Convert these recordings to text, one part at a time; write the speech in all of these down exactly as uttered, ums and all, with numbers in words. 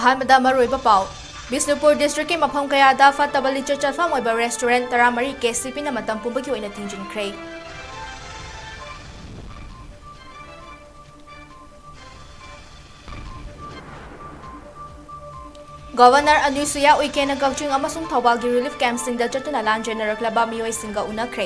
ꯑꯍꯥꯟꯕꯗ ꯃꯔꯨꯑꯣꯏꯕ ꯄꯥꯎ꯫ ꯕꯤꯁꯅꯨꯄꯨꯔ district ꯀꯤ ꯃꯐꯝ ꯀꯌꯥꯗ ꯐꯠꯇꯕ ꯂꯤꯆꯠ ꯆꯠꯐꯝ ꯑꯣꯏꯕ restaurant ꯇꯔꯥꯃꯔꯤ K C P ꯅ ꯃꯇꯝ ꯄꯨꯝꯕꯒꯤ ꯑꯣꯏꯅ ꯊꯤꯡꯖꯤꯟꯈ꯭ꯔꯦ꯫ Governor ꯑꯅꯨꯁꯨꯌꯥ ꯎꯏꯀꯦꯅ ꯀꯛꯆꯤꯡ ꯑꯃꯁꯨꯡ ꯊꯧꯕꯥꯜꯒꯤ relief camp ꯁꯤꯡꯗ ꯆꯠꯇꯨꯅ ꯂꯥꯟꯖꯦꯟꯅꯔꯛꯂꯕ ꯃꯤꯑꯣꯏꯁꯤꯡꯒ ꯎꯅꯈ꯭ꯔꯦ꯫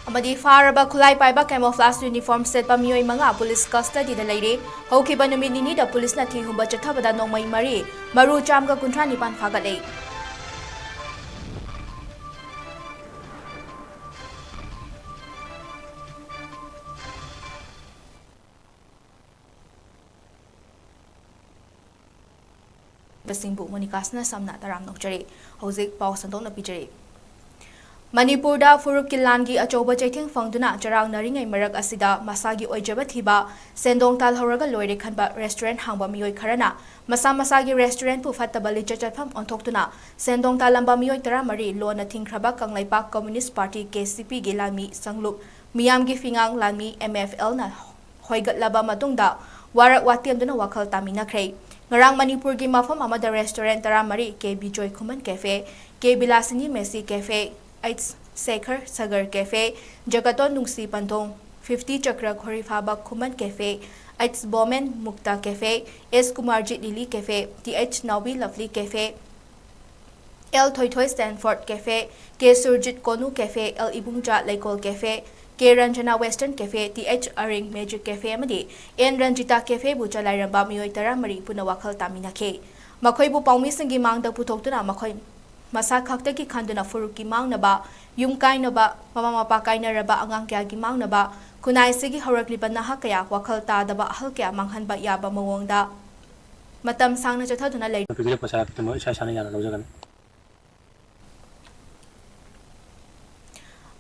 ꯑꯃꯗꯤ ꯐꯥꯔꯕ ꯈꯨꯠꯂꯥꯏ ꯄꯥꯏꯕ camouflage uniform ꯁꯦꯠꯄ ꯃꯤꯑꯣꯏ ꯃꯉꯥ police custody ꯗ ꯂꯩꯔꯦ꯫ ꯍꯧꯈꯤꯕ ꯅꯨꯃꯤꯠ ꯅꯤꯅꯤꯗ police ꯅ ꯊꯤꯍꯨꯝꯕ ꯆꯠꯊꯕꯗ ꯅꯣꯡꯃꯩ ꯃꯔꯤ, ꯃꯔꯨ ꯆꯥꯝꯃꯒ ꯀꯨꯟꯊ꯭ꯔꯥ ꯅꯤꯄꯥꯟ ꯐꯥꯒꯠꯂꯦ꯫ ꯁꯤꯡꯕꯨ ꯃꯣꯅꯤꯀꯥꯁꯅ ꯁꯝꯅ ꯇꯔꯥꯝꯅ ꯑꯣꯛꯆꯔꯤ꯫ ꯍꯧꯖꯤꯛ ꯄꯥꯎ ꯁꯟꯗꯣꯛꯅ ꯄꯤꯖꯔꯤ꯫ ꯃꯅꯤꯄꯨꯔꯗ ꯐꯨꯔꯨꯞꯀꯤ ꯂꯥꯟꯒꯤ ꯑꯆꯧꯕ ꯆꯩꯊꯦꯡ ꯐꯪꯗꯨꯅ ꯆꯔꯥꯡꯅꯔꯤꯉꯩ ꯃꯔꯛ ꯑꯁꯤꯗ ꯃꯁꯥꯒꯤ ꯑꯣꯏꯖꯕ ꯊꯤꯕ, ꯁꯦꯟꯗꯣꯡ ꯇꯥꯜꯍꯧꯔꯒ ꯂꯣꯏꯔꯦ ꯈꯟꯕ restaurant ꯍꯥꯡꯕ ꯃꯤꯑꯣꯏ ꯈꯔꯅ ꯃꯁꯥ ꯃꯁꯥꯒꯤ restaurant ꯄꯨ ꯐꯠꯇꯕ ꯂꯤꯆꯠ ꯆꯠꯐꯝ ꯑꯣꯟꯊꯣꯛꯇꯨꯅ ꯁꯦꯟꯗꯣꯡ ꯇꯥꯜꯂꯝꯕ ꯃꯤꯑꯣꯏ ꯇꯔꯥꯃꯔꯤ ꯂꯣꯟꯅ ꯊꯤꯡꯈ꯭ꯔꯕ Kangleipak Communist Party, K C P ꯒꯤ ꯂꯥꯟꯃꯤ ꯁꯪꯂꯨꯞ ꯃꯤꯌꯥꯝꯒꯤ ꯐꯤꯉꯥꯡ ꯂꯥꯟꯃꯤ, M F L ꯅ ꯍꯣꯏꯒꯠꯂꯕ ꯃꯇꯨꯡꯗ ꯋꯥꯔꯛ ꯋꯥꯇꯦꯝꯗꯨꯅ ꯋꯥꯈꯜ ꯇꯥꯃꯤꯟꯅꯈ꯭ꯔꯦ꯫ ꯉꯔꯥꯡ ꯃꯅꯤꯄꯨꯔꯒꯤ ꯃꯐꯝ ꯑꯃꯗ restaurant ꯇꯔꯥꯃꯔꯤ, K Bijoy Khuman cafe, K Bilashini Meshi cafe, H Shekhar Sagar cafe, Jagaton Nungshi Panthong, fifty Chakra Khoriphaba Khuman cafe, H Bomen Mukta cafe, S Kumarjit Lily cafe, T H Naobi Lovely cafe, L Thoithoi Stanford cafe, K Surjit Konu cafe, L Ibungja Leikol cafe, K Ranjana Western cafe, T H ꯑꯔꯤꯡ Magic cafe ꯑꯃꯗꯤ N Ranjita cafe ꯕꯨ ꯆꯂꯥꯏꯔꯝꯕ ꯃꯤꯑꯣꯏ ꯇꯔꯥꯃꯔꯤ ꯄꯨꯟꯅ ꯋꯥꯈꯜ ꯇꯥꯃꯤꯟꯅꯈꯤ꯫ ꯃꯈꯣꯏꯕꯨ ꯄꯥꯎꯃꯤꯁꯤꯡꯒꯤ ꯃꯥꯡꯗ ꯄꯨꯊꯣꯛꯇꯨꯅ ꯃꯈꯣꯏ ꯃꯁꯥ ꯈꯛꯇꯒꯤ ꯈꯟꯗꯨꯅ ꯐꯨꯔꯨꯞꯀꯤ ꯃꯥꯡꯅꯕ, ꯌꯨꯝ ꯀꯥꯏꯅꯕ, ꯃꯃꯥ ꯃꯄꯥ ꯀꯥꯏꯅꯔꯕ ꯑꯉꯥꯡ ꯀꯌꯥꯒꯤ ꯃꯥꯡꯅꯕ, ꯈꯨꯟꯅꯥꯏꯁꯤꯒꯤ ꯍꯧꯔꯛꯂꯤꯕ ꯅꯍꯥ ꯀꯌꯥ ꯋꯥꯈꯜ ꯇꯥꯗꯕ ꯑꯍꯜ ꯀꯌꯥ ꯃꯥꯡꯍꯟꯕ ꯌꯥꯕ ꯃꯑꯣꯡꯗ ꯃꯇꯝ ꯁꯥꯡꯅ ꯆꯠꯊꯗꯨꯅ ꯂꯩ꯫ ꯄꯤꯕꯤꯔꯛꯄꯁꯦ ꯍꯥꯏꯕꯗꯤ ꯃꯣꯏ ꯏꯁꯥ ꯏꯁꯥꯅ ꯌꯥꯅ ꯂꯧꯖꯒꯅꯤ꯫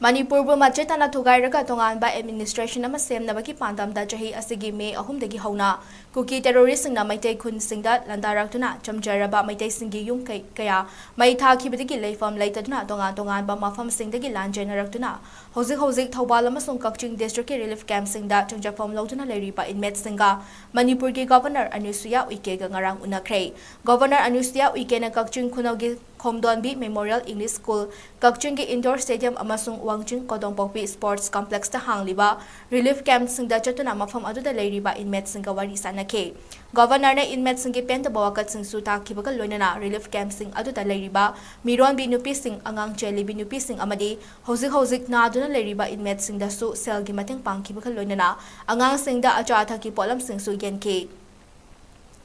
ꯃꯅꯤꯄꯨꯔꯕꯨ ꯃꯆꯦꯠ ꯇꯥꯅ ꯊꯨꯒꯥꯏꯔꯒ ꯇꯣꯉꯥꯟꯕ administration ꯑꯃ ꯁꯦꯝꯅꯕꯒꯤ ꯄꯥꯟꯗꯝꯗ ꯆꯍꯤ ꯑꯁꯤꯒꯤ ꯃꯦ ꯑꯍꯨꯝꯗꯒꯤ ꯍꯧꯅ ꯀꯨꯀꯤ terroristꯁꯤꯡꯅ ꯃꯩꯇꯩ ꯈꯨꯟꯁꯤꯡꯗ ꯂꯥꯟꯗꯥꯔꯛꯇꯨꯅ ꯆꯝꯖꯔꯕ ꯃꯩꯇꯩꯁꯤꯡꯒꯤ ꯌꯨꯝ ꯀꯩ ꯀꯌꯥ ꯃꯩ ꯊꯥꯈꯤꯕꯗꯒꯤ ꯂꯩꯐꯝ ꯂꯩꯇꯗꯨꯅ ꯇꯣꯉꯥꯟ ꯇꯣꯉꯥꯟꯕ ꯃꯐꯝꯁꯤꯡꯗꯒꯤ ꯂꯥꯟ ꯆꯦꯟꯅꯔꯛꯇꯨꯅ ꯍꯧꯖꯤꯛ ꯍꯧꯖꯤꯛ ꯊꯧꯕꯥꯜ ꯑꯃꯁꯨꯡ ꯀꯛꯆꯤꯡ districtꯀꯤ relief campꯁꯤꯡꯗ ꯆꯪꯖꯐꯝ ꯂꯧꯗꯨꯅ ꯂꯩꯔꯤꯕ inmateꯁꯤꯡꯒ ꯃꯅꯤꯄꯨꯔꯒꯤ Governor ꯑꯅꯨꯁꯨꯌꯥ ꯎꯏꯀꯦꯒ ꯉꯔꯥꯡ ꯎꯅꯈ꯭ꯔꯦ꯫ Governor ꯑꯅꯨꯁꯨꯌꯥ ꯎꯏꯀꯦꯅ ꯀꯛꯆꯤꯡ ꯈꯨꯅꯧꯒꯤ ꯈꯣꯝꯗꯣꯟꯕꯤ Memorial English School, ꯀꯛꯆꯤꯡꯒꯤ indoor stadium ꯑꯃꯁꯨꯡ ꯋꯥꯡꯖꯤꯡ ꯀꯣꯗꯣꯝꯄꯣꯛꯄꯤ sports complexꯇ ꯍꯥꯡꯂꯤꯕ relief campꯁꯤꯡꯗ ꯆꯠꯇꯨꯅ ꯃꯐꯝ ꯑꯗꯨꯗ ꯂꯩꯔꯤꯕ inmateꯁꯤꯡꯒ ꯋꯥꯔꯤ ꯁꯥꯅꯈꯤ꯫ Governorꯅ inmateꯁꯤꯡꯒꯤ ꯄꯦꯟꯗꯕ ꯋꯥꯀꯠꯁꯤꯡꯁꯨ ꯇꯥꯈꯤꯕꯒ ꯂꯣꯏꯅꯅ relief campꯁꯤꯡ ꯑꯗꯨꯗ ꯂꯩꯔꯤꯕ ꯃꯤꯔꯣꯟꯕꯤ ꯅꯨꯄꯤꯁꯤꯡ, ꯑꯉꯥꯡ ꯆꯦꯜꯂꯤꯕꯤ ꯅꯨꯄꯤꯁꯤꯡ ꯑꯃꯗꯤ ꯍꯧꯖꯤꯛ ꯍꯧꯖꯤꯛ ꯅꯥꯗꯨꯅ ꯂꯩꯔꯤꯕ inmateꯁꯤꯡꯗꯁꯨ ꯁꯦꯜꯒꯤ ꯃꯇꯦꯡ ꯄꯥꯡꯈꯤꯕꯒ ꯂꯣꯏꯅꯅ ꯑꯉꯥꯡꯁꯤꯡꯗ ꯑꯆꯥ ꯑꯊꯛꯀꯤ ꯄꯣꯠꯂꯝꯁꯤꯡꯁꯨ ꯌꯦꯟꯈꯤ꯫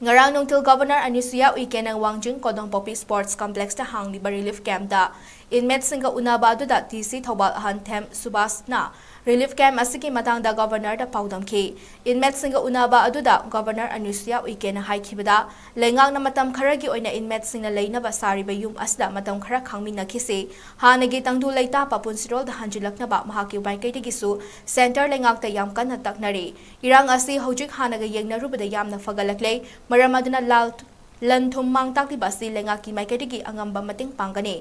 ꯉꯔꯥꯡ ꯅꯨꯡꯊꯤꯜ Governor ꯑꯅꯨꯁꯨꯌꯥ ꯎꯏꯀꯦꯅ ꯋꯥꯡꯖꯤꯡ ꯀꯣꯗꯣꯝꯄꯣꯛꯄꯤ sports complexꯇ ꯍꯥꯡꯂꯤꯕ relief campꯇ inmateꯁꯤꯡꯒ ꯎꯅꯕ ꯑꯗꯨꯗ DC ꯊꯧꯕꯥꯜ ꯑꯍꯟ ꯊꯦꯝ ꯁꯨꯕꯥꯁꯅ relief camp ꯑꯁꯤꯒꯤ ꯃꯇꯥꯡꯗ Governorꯗ ꯄꯥꯎꯗꯝꯈꯤ꯫ Inmateꯁꯤꯡꯒ ꯎꯅꯕ ꯑꯗꯨꯗ Governor ꯑꯅꯨꯁꯨꯌꯥ ꯎꯏꯀꯦꯅ ꯍꯥꯏꯈꯤꯕꯗ, ꯂꯩꯉꯥꯛꯅ ꯃꯇꯝ ꯈꯔꯒꯤ ꯑꯣꯏꯅ inmateꯁꯤꯡꯅ ꯂꯩꯅꯕ ꯁꯥꯔꯤꯕ ꯌꯨꯝ ꯑꯁꯤꯗ ꯃꯇꯝ ꯈꯔ ꯈꯥꯡꯃꯤꯟꯅꯈꯤꯁꯤ꯫ ꯍꯥꯟꯅꯒꯤ ꯇꯪꯗꯨ ꯂꯩꯇꯥ ꯄꯥꯄꯨꯟ ꯁꯤꯔꯣꯜꯗ ꯍꯟꯖꯤꯜꯂꯛꯅꯕ ꯃꯍꯥꯛꯀꯤ ꯃꯥꯏꯀꯩꯗꯒꯤꯁꯨ centre ꯂꯩꯉꯥꯛꯇ ꯌꯥꯝ ꯀꯟꯅ ꯇꯛꯅꯔꯤ꯫ ꯏꯔꯥꯡ ꯑꯁꯤ ꯍꯧꯖꯤꯛ ꯍꯥꯟꯅꯒ ꯌꯦꯡꯅꯔꯨꯕꯗ ꯌꯥꯝꯅ ꯐꯒꯠꯂꯛꯂꯦ꯫ ꯃꯔꯝ ꯑꯗꯨꯅ ꯂꯥꯜ, ꯂꯟ ꯊꯨꯝ ꯃꯥꯡ ꯇꯥꯛꯂꯤꯕ ꯑꯁꯤ ꯂꯩꯉꯥꯛꯀꯤ ꯃꯥꯏꯀꯩꯗꯒꯤ ꯑꯉꯝꯕ ꯃꯇꯦꯡ ꯄꯥꯡꯒꯅꯤ꯫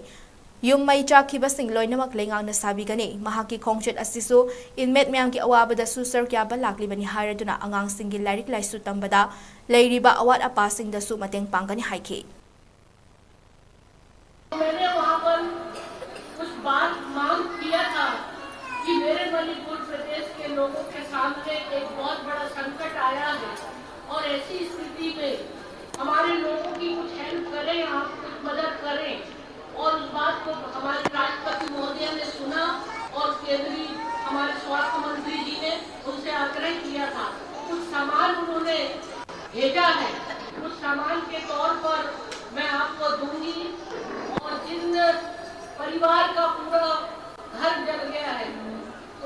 ꯌꯨꯝ ꯃꯩ ꯆꯥꯛꯈꯤꯕꯁꯤꯡ ꯂꯣꯏꯅꯃꯛ ꯂꯩꯉꯥꯛꯅ ꯁꯥꯕꯤꯒꯅꯤ꯫ ꯃꯍꯥꯛꯀꯤ ꯈꯣꯡꯆꯠ ꯑꯁꯤꯁꯨ inmate ꯃꯌꯥꯝꯒꯤ ꯑꯋꯥꯕꯗꯁꯨ ꯁꯔꯨꯛ ꯌꯥꯕ ꯂꯥꯛꯂꯤꯕꯅꯤ ꯍꯥꯏꯔꯗꯨꯅ ꯑꯉꯥꯡꯁꯤꯡꯒꯤ ꯂꯥꯏꯔꯤꯛ ꯂꯥꯏꯁꯨ ꯇꯝꯕꯗ ꯂꯩꯔꯤꯕ ꯑꯋꯥꯠ ꯑꯄꯥꯁꯤꯡꯗꯁꯨ ꯃꯇꯦꯡ ꯄꯥꯡꯒꯅꯤ ꯍꯥꯏꯈꯤ꯫ मैंने वहां पर कुछ बात मांग किया था कि मेरे मणिपुर प्रदेश के लोगों के सामने एक बहुत बड़ा संकट आया है और ऐसी स्थिति में हमारे लोगों की कुछ help करें, आप कुछ मदद करें। और उस बात को हमारे राष्ट्रपति महोदय ने सुना और केंद्रीय हमारे स्वास्थ्य मंत्री जी ने उनसे आग्रह किया था। कुछ सामान उन्होंने भेजा है, उस सामान के तौर पर मैं आपको दूंगी। और जिन परिवार का पूरा घर जल गया है,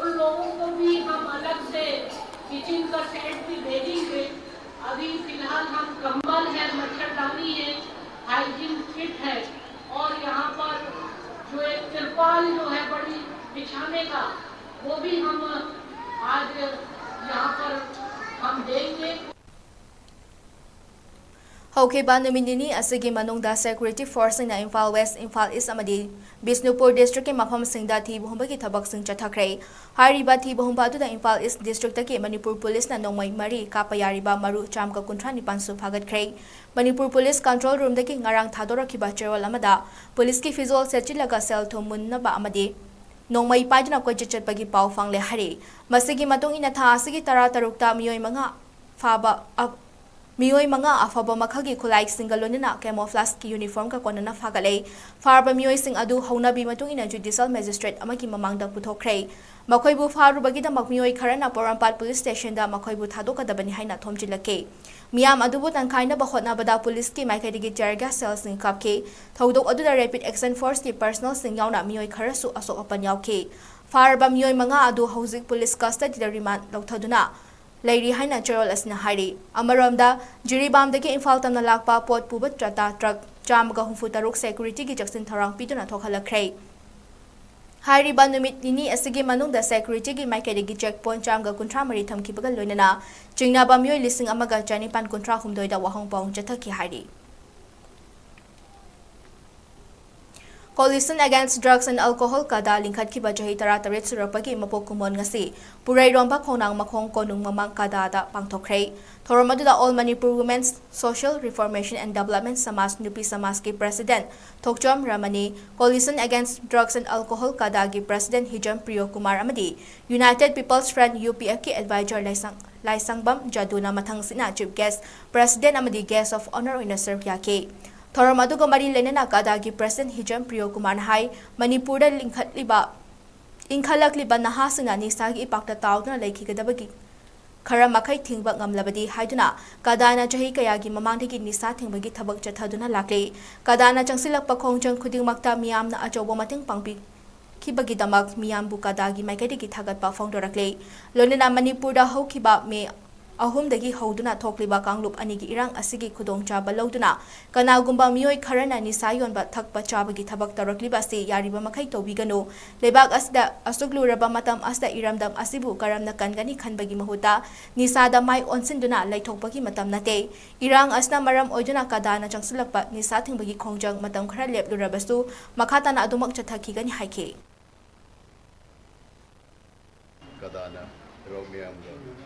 उन लोगों को भी हम अलग से kitchen का set भी भेजेंगे। अभी फिलहाल हम कंबल है, मच्छरदानी है, hygiene kit है, और यहाँ पर जो एक तिरपाल जो है बड़ी बिछाने का, वो भी हम आज यहाँ पर हम देंगे। ꯍꯧꯈꯤꯕ ꯅꯨꯃꯤꯠ ꯅꯤꯅꯤ ꯑꯁꯤꯒꯤ ꯃꯅꯨꯡꯗ security forceꯁꯤꯡꯅ ꯏꯝꯐꯥꯜ ꯋꯦꯁ, ꯏꯝꯐꯥꯜ ꯏꯁ ꯑꯃꯗꯤ ꯕꯤꯁꯅꯨꯄꯨꯔ districtꯀꯤ ꯃꯐꯝꯁꯤꯡꯗ ꯊꯤꯕ ꯍꯨꯝꯕꯒꯤ ꯊꯕꯛꯁꯤꯡ ꯆꯠꯊꯈ꯭ꯔꯦ꯫ ꯍꯥꯏꯔꯤꯕ ꯊꯤꯕ ꯍꯨꯝꯕ ꯑꯗꯨꯗ ꯏꯝꯐꯥꯜ ꯏꯁ districtꯇꯒꯤ ꯃꯅꯤꯄꯨꯔ ꯄꯨꯂꯤꯁꯅ ꯅꯣꯡꯃꯩ ꯃꯔꯤ ꯀꯥꯞꯄ ꯌꯥꯔꯤꯕ ꯃꯔꯨ ꯆꯥꯝꯃꯒ ꯀꯨꯟꯊ꯭ꯔꯥ ꯅꯤꯄꯥꯟꯁꯨ ꯐꯥꯒꯠꯈ꯭ꯔꯦ꯫ ꯃꯅꯤꯄꯨꯔ ꯄꯨꯂꯤꯁ control roomꯗꯒꯤ ꯉꯔꯥꯡ ꯊꯥꯗꯣꯔꯛꯈꯤꯕ ꯆꯦꯔꯣꯜ ꯑꯃꯗ ꯄꯨꯂꯤꯁꯀꯤ ꯐꯤꯖꯣꯜ ꯁꯦꯠꯆꯤꯜꯂꯒ ꯁꯦꯜ ꯊꯨꯝ ꯃꯨꯟꯅꯕ ꯑꯃꯗꯤ ꯅꯣꯡꯃꯩ ꯄꯥꯏꯗꯨꯅ ꯀꯣꯏꯆꯠ ꯆꯠꯄꯒꯤ ꯄꯥꯎ ꯐꯪꯂꯦ ꯍꯥꯏꯔꯤ꯫ ꯃꯁꯤꯒꯤ ꯃꯇꯨꯡ ꯏꯟꯅ ꯊꯥ ꯑꯁꯤꯒꯤ ꯇꯔꯥ ꯇꯔꯨꯛꯇ ꯃꯤꯑꯣꯏ ꯃꯉꯥ ꯐꯥꯕ, ꯑ, ꯃꯤꯑꯣꯏ ꯃꯉꯥ ꯑꯐꯕ ꯃꯈꯜꯒꯤ ꯈꯨꯠꯂꯥꯏꯁꯤꯡꯒ ꯂꯣꯏꯅꯅ camouflageꯀꯤ uniformꯒ ꯀꯣꯟꯅꯅ ꯐꯥꯒꯠꯂꯦ꯫ ꯐꯥꯔꯕ ꯃꯤꯑꯣꯏꯁꯤꯡ ꯑꯗꯨ ꯍꯧꯅꯕꯤ ꯃꯇꯨꯡ ꯏꯟꯅ judicial magistrate ꯑꯃꯒꯤ ꯃꯃꯥꯡꯗ ꯄꯨꯊꯣꯛꯈ꯭ꯔꯦ꯫ ꯃꯈꯣꯏꯕꯨ ꯐꯥꯔꯨꯕꯒꯤꯗꯃꯛ ꯃꯤꯑꯣꯏ ꯈꯔꯅ ꯄꯣꯔꯣꯝꯄꯥꯠ ꯄꯨꯂꯤꯁ ꯁ꯭ꯇꯦꯁꯟꯗ ꯃꯈꯣꯏꯕꯨ ꯊꯥꯗꯣꯛꯀꯗꯕꯅꯤ ꯍꯥꯏꯅ ꯊꯣꯝꯖꯤꯜꯂꯛꯈꯤ꯫ ꯃꯤꯌꯥꯝ ꯑꯗꯨꯕꯨ ꯇꯪꯈꯥꯏꯅꯕ ꯍꯣꯠꯅꯕꯗ ꯄꯨꯂꯤꯁꯀꯤ ꯃꯥꯏꯀꯩꯗꯒꯤ tear gas shellꯁꯤꯡ ꯀꯥꯞꯈꯤ꯫ ꯊꯧꯗꯣꯛ ꯑꯗꯨꯗ rapid action forceꯀꯤ personnelꯁꯤꯡ ꯌꯥꯎꯅ ꯃꯤꯑꯣꯏ ꯈꯔꯁꯨ ꯑꯁꯣꯛ ꯑꯄꯟ ꯌꯥꯎꯈꯤ꯫ ꯐꯥꯔꯕ ꯃꯤꯑꯣꯏ ꯃꯉꯥ ꯑꯗꯨ ꯍꯧꯖꯤꯛ ꯄꯨꯂꯤꯁ custodyꯗ remand ꯂꯧꯊꯗꯨꯅ ꯂꯩꯔꯤ ꯍꯥꯏꯅ ꯆꯦꯔꯣꯜ ꯑꯁꯤꯅ ꯍꯥꯏꯔꯤ꯫ ꯑꯃꯔꯣꯝꯗ, ꯖꯤꯔꯤꯕꯥꯝꯗꯒꯤ ꯏꯝꯐꯥꯜ ꯇꯝꯅ ꯂꯥꯛꯄ ꯄꯣꯠ ꯄꯨꯕ Tata truck ꯆꯥꯝꯃꯒ ꯍꯨꯝꯐꯨ ꯇꯔꯨꯛ securityꯒꯤ ꯆꯦꯛꯁꯤꯟ ꯊꯧꯔꯥꯡ ꯄꯤꯗꯨꯅ ꯊꯣꯛꯍꯜꯂꯛꯈ꯭ꯔꯦ꯫ ꯍꯥꯏꯔꯤꯕ ꯅꯨꯃꯤꯠ ꯅꯤꯅꯤ ꯑꯁꯤꯒꯤ ꯃꯅꯨꯡꯗ securityꯒꯤ ꯃꯥꯏꯀꯩꯗꯒꯤ check point ꯆꯥꯝꯃꯒ ꯀꯨꯟꯊ꯭ꯔꯥ ꯃꯔꯤ ꯊꯝꯈꯤꯕꯒ ꯂꯣꯏꯅꯅ ꯆꯤꯡꯅꯕ ꯃꯤꯑꯣꯏ ꯂꯤꯁꯤꯡ ꯑꯃꯒ ꯆꯅꯤꯄꯥꯟ ꯀꯨꯟꯊ꯭ꯔꯥ ꯍꯨꯝꯗꯣꯏꯗ ꯋꯥꯍꯪ ꯄꯥꯎꯍꯪ ꯆꯠꯊꯈꯤ ꯍꯥꯏꯔꯤ꯫ Coalition Against Drugs and Alcohol, ꯀꯗꯥ, ꯂꯤꯡꯈꯠꯈꯤꯕ ꯆꯍꯤ ꯇꯔꯥꯇꯔꯦꯠ ꯁꯨꯔꯛꯄꯒꯤ ꯃꯄꯣꯛ ꯀꯨꯝꯑꯣꯟ ꯉꯁꯤ ꯄꯨꯔꯩꯔꯣꯝꯕ ꯈꯣꯡꯅꯥꯡ ꯃꯈꯣꯡ ꯀꯣꯅꯨꯡ ꯃꯃꯥꯡ ꯀꯗꯥꯗ ꯄꯥꯡꯊꯣꯛꯈ꯭ꯔꯦ꯫ ꯊꯧꯔꯝ ꯑꯗꯨꯗ All Manipur Women's Social Reformation and Development ꯁꯃꯥꯖ, ꯅꯨꯄꯤ ꯁꯃꯥꯖꯀꯤ president Thokchom ꯔꯃꯅꯤ, Coalition Against Drugs and Alcohol, ꯀꯗꯥꯒꯤ president ꯍꯤꯖꯝ ꯄ꯭ꯔꯤꯌꯣ ꯀꯨꯃꯥꯔ ꯑꯃꯗꯤ United People's Front, UPFꯀꯤ advisor ꯂꯥꯏꯁꯪ-, ꯂꯥꯏꯁꯪꯕꯝ ꯖꯥꯗꯨꯅ ꯃꯊꯪꯁꯤꯠꯅ chief guest, president ꯑꯃꯗꯤ guest of honour ꯑꯣꯏꯅ ꯁꯔꯨꯛ ꯌꯥꯈꯤ꯫ ꯊꯧꯔꯝ ꯑꯗꯨꯒ ꯃꯔꯤ ꯂꯩꯅꯅ ꯀꯗꯥꯒꯤ president ꯍꯤꯖꯝ ꯄ꯭ꯔꯤꯌꯣ ꯀꯨꯃꯥꯔꯅ ꯍꯥꯏ, ꯃꯅꯤꯄꯨꯔꯗ ꯂꯤꯡꯈꯠꯂꯤꯕ, ꯏꯟꯈꯠꯂꯛꯂꯤꯕ ꯅꯍꯥꯁꯤꯡꯅ ꯅꯤꯁꯥꯒꯤ ꯏꯄꯥꯛꯇ ꯇꯥꯎꯗꯨꯅ ꯂꯩꯈꯤꯒꯗꯕꯒꯤ ꯈꯔ ꯃꯈꯩ ꯊꯤꯡꯕ ꯉꯝꯂꯕꯗꯤ ꯍꯥꯏꯗꯨꯅ ꯀꯗꯥꯅ ꯆꯍꯤ ꯀꯌꯥꯒꯤ ꯃꯃꯥꯡꯗꯒꯤ ꯅꯤꯁꯥ ꯊꯤꯡꯕꯒꯤ ꯊꯕꯛ ꯆꯠꯊꯗꯨꯅ ꯂꯥꯛꯂꯤ꯫ ꯀꯗꯥꯅ ꯆꯪꯁꯤꯜꯂꯛꯄ ꯈꯣꯡꯖꯪ ꯈꯨꯗꯤꯡꯃꯛꯇ ꯃꯤꯌꯥꯝꯅ ꯑꯆꯧꯕ ꯃꯇꯦꯡ ꯄꯥꯡꯕꯤꯈꯤꯕꯒꯤꯗꯃꯛ ꯃꯤꯌꯥꯝꯕꯨ ꯀꯗꯥꯒꯤ ꯃꯥꯏꯀꯩꯗꯒꯤ ꯊꯥꯒꯠꯄ ꯐꯣꯡꯗꯣꯔꯛꯂꯤ꯫ ꯂꯣꯏꯅꯅ ꯃꯅꯤꯄꯨꯔꯗ ꯍꯧꯈꯤꯕ ꯃꯦ ꯑꯍꯨꯝꯗꯒꯤ ꯍꯧꯗꯨꯅ ꯊꯣꯛꯂꯤꯕ ꯀꯥꯡꯂꯨꯞ ꯑꯅꯤꯒꯤ ꯏꯔꯥꯡ ꯑꯁꯤꯒꯤ ꯈꯨꯗꯣꯡꯆꯥꯕ ꯂꯧꯗꯨꯅ ꯀꯅꯥꯒꯨꯝꯕ ꯃꯤꯑꯣꯏ ꯈꯔꯅ ꯅꯤꯁꯥ ꯌꯣꯟꯕ, ꯊꯛꯄ, ꯆꯥꯕꯒꯤ ꯊꯕꯛ ꯇꯧꯔꯛꯂꯤꯕ ꯑꯁꯤ ꯌꯥꯔꯤꯕ ꯃꯈꯩ ꯇꯧꯕꯤꯒꯅꯨ꯫ ꯂꯩꯕꯥꯛ ꯑꯁꯤꯗ ꯑꯁꯨꯛ ꯂꯨꯔꯕ ꯃꯇꯝ ꯑꯁꯤꯗ ꯏꯔꯝꯗꯝ ꯑꯁꯤꯕꯨ ꯀꯔꯝꯅ ꯀꯟꯒꯅꯤ ꯈꯟꯕꯒꯤ ꯃꯍꯨꯠꯇ ꯅꯤꯁꯥꯗ ꯃꯥꯏ ꯑꯣꯟꯁꯤꯟꯗꯨꯅ ꯂꯩꯊꯣꯛꯄꯒꯤ ꯃꯇꯝ ꯅꯠꯇꯦ꯫ ꯏꯔꯥꯡ ꯑꯁꯤꯅ ꯃꯔꯝ ꯑꯣꯏꯗꯨꯅ ꯀꯗꯥꯅ ꯆꯪꯁꯤꯜꯂꯛꯄ ꯅꯤꯁꯥ ꯊꯤꯡꯕꯒꯤ ꯈꯣꯡꯖꯪ ꯃꯇꯝ ꯈꯔ ꯂꯦꯞꯂꯨꯔꯕꯁꯨ ꯃꯈꯥ ꯇꯥꯅ ꯑꯗꯨꯃꯛ ꯆꯠꯊꯈꯤꯒꯅꯤ ꯍꯥꯏꯈꯤ꯫ ꯀꯗꯥꯅ ꯂꯩꯕꯥꯛ ꯃꯤꯌꯥꯝꯒ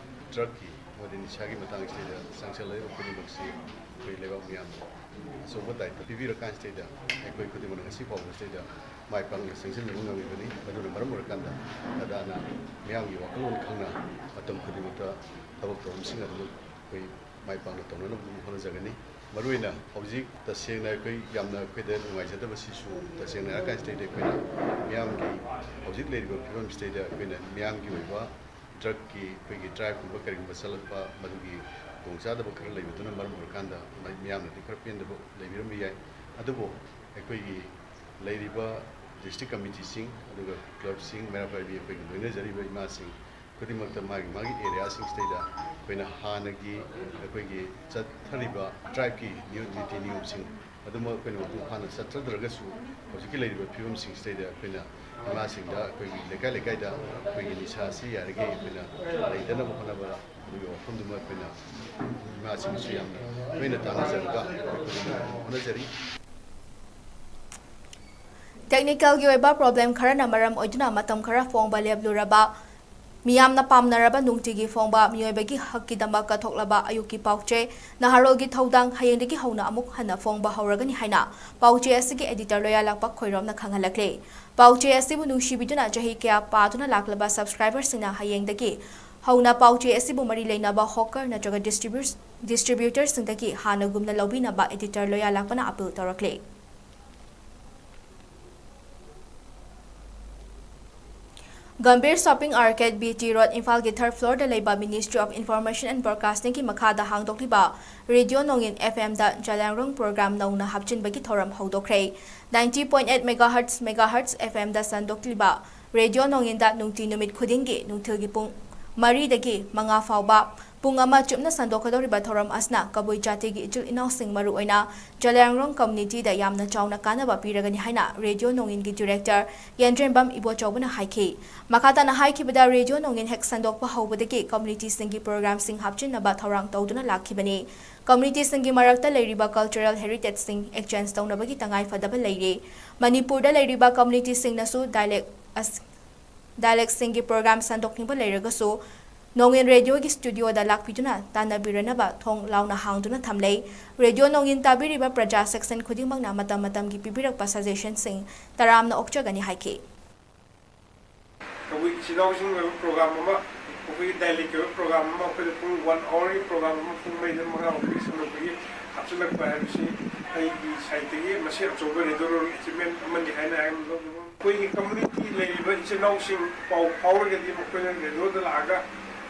ꯗ꯭ꯔꯒꯀꯤ ꯑꯃꯗꯤ ꯅꯤꯁꯥꯒꯤ ꯃꯇꯥꯡꯁꯤꯗ ꯆꯪꯁꯤꯜꯂꯛꯂꯤꯕ ꯈꯨꯗꯤꯡꯃꯛꯁꯤ ꯑꯩꯈꯣꯏ ꯂꯩꯕꯥꯛ ꯃꯤꯌꯥꯝꯅ ꯑꯆꯧꯕ ꯗꯥꯏꯇ ꯄꯤꯕꯤꯔꯀꯥꯟꯁꯤꯗꯩꯗ ꯑꯩꯈꯣꯏ ꯈꯨꯗꯤꯡꯃꯛꯅ ꯉꯁꯤ ꯐꯥꯎꯕꯁꯤꯗꯩꯗ ꯃꯥꯏ ꯄꯥꯛꯅ ꯆꯪꯁꯤꯟꯖꯕ ꯉꯝꯂꯤꯕꯅꯤ꯫ ꯃꯗꯨꯅ ꯃꯔꯝ ꯑꯣꯏꯔꯀꯥꯟꯗ ꯀꯗꯥꯅ ꯃꯤꯌꯥꯝꯒꯤ ꯋꯥꯈꯜꯂꯣꯟ ꯈꯪꯅ ꯃꯇꯝ ꯈꯨꯗꯤꯡꯃꯛꯇ ꯊꯕꯛ ꯊꯧꯔꯝꯁꯤꯡ ꯑꯗꯨꯃꯛ ꯑꯩꯈꯣꯏ ꯃꯥꯏ ꯄꯥꯛꯅ ꯇꯧꯅꯅꯕ ꯑꯗꯨꯝ ꯍꯣꯠꯅꯖꯒꯅꯤ꯫ ꯃꯔꯨꯑꯣꯏꯅ ꯍꯧꯖꯤꯛ ꯇꯁꯦꯡꯅ ꯑꯩꯈꯣꯏ ꯌꯥꯝꯅ ꯑꯩꯈꯣꯏꯗ ꯅꯨꯡꯉꯥꯏꯖꯗꯕꯁꯤꯁꯨ, ꯇꯁꯦꯡꯅ ꯍꯥꯏꯔꯀꯥꯟꯁꯤꯗꯩꯗ ꯑꯩꯈꯣꯏꯅ ꯃꯤꯌꯥꯝꯒꯤ ꯍꯧꯖꯤꯛ ꯂꯩꯔꯤꯕ ꯐꯤꯕꯝꯁꯤꯗꯩꯗ ꯑꯩꯈꯣꯏꯅ ꯃꯤꯌꯥꯝꯒꯤ ꯑꯣꯏꯕ ꯗ꯭ꯔꯒꯀꯤ ꯑꯩꯈꯣꯏꯒꯤ ꯗ꯭ꯔꯥꯏꯚꯀꯨꯝꯕ ꯀꯔꯤꯒꯨꯝꯕ ꯆꯠꯂꯛꯄ, ꯃꯗꯨꯒꯤ ꯈꯨꯗꯣꯡꯆꯥꯗꯕ ꯈꯔ ꯂꯩꯕꯗꯨꯅ ꯃꯔꯝ ꯑꯣꯏꯔꯀꯥꯟꯗ ꯃꯤꯌꯥꯝꯅꯗꯤ ꯈꯔ ꯄꯦꯟꯗꯕ ꯂꯩꯕꯤꯔꯝꯕ ꯌꯥꯏ꯫ ꯑꯗꯨꯕꯨ ꯑꯩꯈꯣꯏꯒꯤ ꯂꯩꯔꯤꯕ ꯗꯤꯁꯇ꯭ꯔꯤꯛ ꯀꯃꯤꯇꯤꯁꯤꯡ, ꯑꯗꯨꯒ ꯀ꯭ꯂꯕꯁꯤꯡ, ꯃꯩꯔꯥ ꯄꯥꯏꯕꯤ ꯑꯩꯈꯣꯏꯒꯤ ꯂꯣꯏꯅꯖꯔꯤꯕ ꯏꯃꯥꯁꯤꯡ ꯈꯨꯗꯤꯡꯃꯛꯇ ꯃꯥꯒꯤ ꯃꯥꯒꯤ ꯑꯦꯔꯤꯌꯥꯁꯤꯡꯁꯤꯗꯩꯗ ꯑꯩꯈꯣꯏꯅ ꯍꯥꯟꯅꯒꯤ ꯑꯩꯈꯣꯏꯒꯤ ꯆꯠꯊꯔꯤꯕ ꯗ꯭ꯔꯥꯏꯚꯀꯤ ꯅꯤꯌꯣꯝ, ꯅꯤꯇꯤ ꯅꯤꯌꯣꯝꯁꯤꯡ ꯑꯗꯨꯃꯛ ꯑꯩꯈꯣꯏꯅ ꯃꯄꯨꯡ ꯐꯥꯅ ꯆꯠꯊꯗ꯭ꯔꯒꯁꯨ, ꯍꯧꯖꯤꯛꯀꯤ ꯂꯩꯔꯤꯕ ꯐꯤꯕꯝꯁꯤꯡꯁꯤꯗꯩꯗ ꯑꯩꯈꯣꯏꯅ ꯏꯃꯥꯁꯤꯡꯗ ꯑꯩꯈꯣꯏꯒꯤ ꯂꯩꯀꯥꯏ ꯂꯩꯀꯥꯏꯗ ꯑꯩꯈꯣꯏꯒꯤ ꯅꯤꯁꯥꯁꯤ ꯌꯥꯔꯤꯈꯩ ꯑꯩꯈꯣꯏꯅ ꯂꯩꯇꯅꯕ ꯍꯣꯠꯅꯕ, ꯑꯗꯨꯒꯤ ꯋꯥꯐꯝꯗꯨꯃ ꯑꯩꯈꯣꯏꯅ ꯏꯃꯥꯁꯤꯡꯁꯨ ꯌꯥꯝꯅ ꯇꯣꯏꯅ ꯇꯥꯟꯅꯖꯔꯒ ꯑꯩꯈꯣꯏꯅ ꯍꯣꯠꯅꯖꯔꯤ꯫ ꯇꯦꯛꯅꯤꯀꯦꯜꯒꯤ ꯑꯣꯏꯕ ꯄ꯭ꯔꯣꯕ꯭ꯂꯦꯝ ꯈꯔꯅ ꯃꯔꯝ ꯑꯣꯏꯗꯨꯅ ꯃꯇꯝ ꯈꯔ ꯐꯣꯡꯕ ꯂꯦꯞꯂꯨꯔꯕ, ꯃꯤꯌꯥꯝꯅ ꯄꯥꯝꯅꯔꯕ ꯅꯨꯡꯇꯤꯒꯤ ꯐꯣꯡꯕ ꯃꯤꯑꯣꯏꯕꯒꯤ ꯍꯛꯀꯤꯗꯃꯛ ꯀꯠꯊꯣꯛꯂꯕ ꯑꯌꯨꯛꯀꯤ ꯄꯥꯎꯆꯦ ꯅꯍꯥꯔꯣꯜꯒꯤ ꯊꯧꯗꯥꯡ ꯍꯌꯦꯡꯗꯒꯤ ꯍꯧꯅ ꯑꯃꯨꯛ ꯍꯟꯅ ꯐꯣꯡꯕ ꯍꯧꯔꯒꯅꯤ ꯍꯥꯏꯅ ꯄꯥꯎꯆꯦ ꯑꯁꯤꯒꯤ ꯑꯦꯗꯤꯇꯔ ꯂꯣꯌꯥꯂꯥꯛꯄ ꯈꯣꯏꯔꯣꯝꯅ ꯈꯪꯍꯜꯂꯛꯂꯦ꯫ ꯄꯥꯎꯆꯦ ꯑꯁꯤꯕꯨ ꯅꯨꯡꯁꯤꯕꯤꯗꯨꯅ ꯆꯍꯤ ꯀꯌꯥ ꯄꯥꯗꯨꯅ ꯂꯥꯛꯂꯕ ꯁꯕꯁꯀ꯭ꯔꯥꯏꯕꯔꯁꯤꯡꯅ ꯍꯌꯦꯡꯗꯒꯤ ꯍꯧꯅ ꯄꯥꯎꯆꯦ ꯑꯁꯤꯕꯨ ꯃꯔꯤ ꯂꯩꯅꯕ ꯍꯣꯀꯔ ꯅꯠꯇ꯭ꯔꯒ ꯗꯤꯁꯇ꯭ꯔꯤꯕ꯭ꯌꯨ-, ꯗꯤꯁꯇ꯭ꯔꯤꯕ꯭ꯌꯨꯇꯔꯁꯤꯡꯗꯒꯤ ꯍꯥꯟꯅꯒꯨꯝꯅ ꯂꯧꯕꯤꯅꯕ ꯑꯦꯗꯤꯇꯔ ꯂꯣꯌꯥꯂꯥꯛꯄꯅ ꯑꯄꯤꯜ ꯇꯧꯔꯛꯂꯦ꯫ Gambhir shopping arcade, B T road, ꯏꯝꯐꯥꯜꯒꯤ ꯊꯔꯗ ꯐ꯭ꯂꯣꯔꯗ ꯂꯩꯕ Ministry of Information and Broadcastingꯒꯤ ꯃꯈꯥꯗ ꯍꯥꯡꯗꯣꯛꯂꯤꯕ ꯔꯦꯗꯤꯑꯣ ꯅꯣꯡꯏꯟ F M ꯗ ꯖꯂꯥꯡꯔꯣꯡ ꯄ꯭ꯔꯣꯒ꯭ꯔꯥꯝ ꯅꯧꯅ ꯍꯥꯞꯆꯤꯟꯕꯒꯤ ꯊꯧꯔꯝ ꯍꯧꯗꯣꯛꯈ꯭ꯔꯦ꯫ Ninety point eight megahertz, megahertz F M ꯗ ꯁꯟꯗꯣꯛꯂꯤꯕ ꯔꯦꯗꯤꯑꯣ ꯅꯣꯡꯏꯟꯗ ꯅꯨꯡꯇꯤ ꯅꯨꯃꯤꯠ ꯈꯨꯗꯤꯡꯒꯤ ꯅꯨꯡꯊꯤꯜꯒꯤ ꯄꯨꯡ ꯃꯔꯤꯗꯒꯤ ꯃꯉꯥ ꯐꯥꯎꯕ ꯄꯨꯡ ꯑꯃ ꯆꯨꯞꯅ ꯁꯟꯗꯣꯛꯀꯗꯧꯔꯤꯕ ꯊꯧꯔꯝ ꯑꯁꯤꯅ ꯀꯕꯨꯏ ꯖꯥꯇꯤꯒꯤ ꯏꯆꯤꯜ ꯏꯅꯥꯎꯁꯤꯡ, ꯃꯔꯨꯑꯣꯏꯅ ꯖꯂꯤꯌꯥꯡꯔꯣꯡ community ꯗ ꯌꯥꯝꯅ ꯆꯥꯎꯅ ꯀꯥꯟꯅꯕ ꯄꯤꯔꯒꯅꯤ ꯍꯥꯏꯅ ꯔꯦꯗꯤꯑꯣ ꯅꯣꯡꯏꯟꯒꯤ director ꯌꯦꯟꯗ꯭ꯔꯦꯝꯕꯝ ꯏꯕꯣꯆꯧꯕꯅ ꯍꯥꯏꯈꯤ꯫ ꯃꯈꯥ ꯇꯥꯅ ꯍꯥꯏꯈꯤꯕꯗ, ꯔꯦꯗꯤꯑꯣ ꯅꯣꯡꯏꯟ ꯍꯦꯛ ꯁꯟꯗꯣꯛꯄ ꯍꯧꯕꯗꯒꯤ community ꯁꯤꯡꯒꯤ program ꯁꯤꯡ ꯍꯥꯞꯆꯤꯟꯅꯕ ꯊꯧꯔꯥꯡ ꯇꯧꯗꯨꯅ ꯂꯥꯛꯈꯤꯕꯅꯤ꯫ Community ꯁꯤꯡꯒꯤ ꯃꯔꯛꯇ ꯂꯩꯔꯤꯕ cultural heritage ꯁꯤꯡ exchange ꯇꯧꯅꯕꯒꯤ ꯇꯉꯥꯏ ꯐꯗꯕ ꯂꯩꯔꯤ꯫ ꯃꯅꯤꯄꯨꯔꯗ ꯂꯩꯔꯤꯕ community ꯁꯤꯡꯅꯁꯨ dialect ꯑꯁ-, dialect ꯁꯤꯡꯒꯤ program ꯁꯟꯗꯣꯛꯅꯤꯡꯕ ꯂꯩꯔꯒꯁꯨ, ꯅꯣꯡꯏꯟ ꯔꯦꯗꯤꯑꯣꯒꯤ studio ꯗ ꯂꯥꯛꯄꯤꯗꯨꯅ ꯇꯥꯟꯅꯕꯤꯔꯅꯕ ꯊꯣꯡ ꯂꯥꯎꯅ ꯍꯥꯡꯗꯨꯅ ꯊꯝꯂꯦ꯫ ꯔꯦꯗꯤꯑꯣ ꯅꯣꯡꯏꯟ ꯇꯥꯕꯤꯔꯤꯕ ꯄ꯭ꯔꯖꯥ section ꯈꯨꯗꯤꯡꯃꯛꯅ ꯃꯇꯝ ꯃꯇꯝꯒꯤ ꯄꯤꯕꯤꯔꯛꯄ suggestion ꯁꯤꯡ ꯇꯔꯥꯝꯅ ꯑꯣꯛꯆꯒꯅꯤ ꯍꯥꯏꯈꯤ꯫ ꯑꯩꯈꯣꯏ ꯏꯆꯤꯜ ꯏꯅꯥꯎꯁꯤꯡ ꯑꯣꯏꯕ program ꯑꯃ, ꯑꯩꯈꯣꯏꯒꯤ dialect ꯀꯤ ꯑꯣꯏꯕ program ꯑꯃ, ꯑꯩꯈꯣꯏꯗ ꯄꯨꯡ one hour ꯒꯤ program ꯑꯃ ꯄꯨꯡ ꯃꯔꯤꯗ ꯃꯉꯥ ꯐꯥꯎꯕꯒꯤ ꯁꯟꯗꯣꯛꯄꯒꯤ ꯍꯥꯞꯆꯤꯜꯂꯛꯄ ꯍꯥꯏꯕꯁꯤ ꯑꯩꯒꯤ side ꯇꯒꯤ ꯃꯁꯤ ꯑꯆꯧꯕ radio role achievement ꯑꯃꯅꯤ ꯍꯥꯏꯅ ꯑꯩ ꯂꯧꯖꯕ꯫ ꯑꯩꯈꯣꯏꯒꯤ community ꯂꯩꯔꯤꯕ ꯏꯆꯤꯜ ꯏꯅꯥꯎꯁꯤꯡ ꯄꯥꯎ ꯐꯥꯎꯔꯒꯗꯤ ꯃꯈꯣꯏꯅ radio ꯗ ꯂꯥꯛꯑꯒ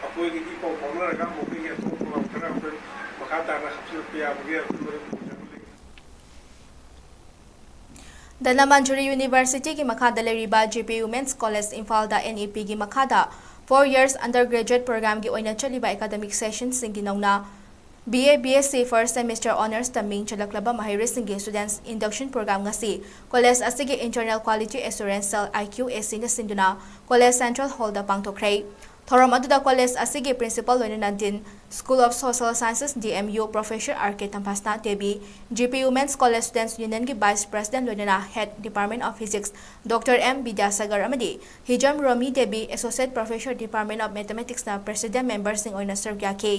ꯑꯩꯈꯣꯏꯒꯤꯗꯤ ꯄꯥꯎ ꯐꯥꯎꯅꯔꯒ ꯃꯈꯣꯏꯒꯤ ꯑꯇꯣꯞꯄ program ꯈꯔ ꯑꯩꯈꯣꯏ ꯃꯈꯥ ꯇꯥꯅ ꯍꯥꯞꯆꯤꯜꯂꯛꯄ ꯌꯥꯕꯒꯤ ꯑꯗꯨꯝꯕ ꯈꯨꯗꯣꯡꯆꯥꯕ ꯂꯩ꯫ ꯙꯅꯃꯟꯖꯨꯔꯤ University ꯒꯤ ꯃꯈꯥꯗ ꯂꯩꯔꯤꯕ G P Women's College ꯏꯝꯐꯥꯜꯗ N E P ꯒꯤ ꯃꯈꯥꯗ four years undergraduate program ꯒꯤ ꯑꯣꯏꯅ ꯆꯠꯂꯤꯕ academic session ꯁꯤꯡꯒꯤ ꯅꯧꯅ B A, B S C first semester honours ꯇ ꯃꯤꯡ ꯆꯜꯂꯛꯂꯕ ꯃꯍꯩꯔꯣꯏꯁꯤꯡꯒꯤ students induction program ꯉꯁꯤ college ꯑꯁꯤꯒꯤ Internal Quality Assurance Cell, I Q A C ꯅ ꯁꯤꯟꯗꯨꯅ college central hall ꯗ ꯄꯥꯡꯊꯣꯛꯈ꯭ꯔꯦ꯫ ꯊꯧꯔꯝ ꯑꯗꯨꯗ college ꯑꯁꯤꯒꯤ principal ꯂꯣꯏꯅꯅ Dean, School of Social Sciences, D M U, Professor R K ꯇꯝꯐꯥꯁꯅꯥ Devi, G P Women's College Students Union ꯒꯤ Vice President ꯂꯣꯏꯅꯅ Head, Department of Physics, Doctor M Vidyasagar ꯑꯃꯗꯤ ꯍꯤꯖꯝ ꯔꯣꯃꯤ Devi, Associate Professor, Department of Mathematics ꯅ President member ꯁꯤꯡ ꯑꯣꯏꯅ ꯁꯔꯨꯛ ꯌꯥꯈꯤ꯫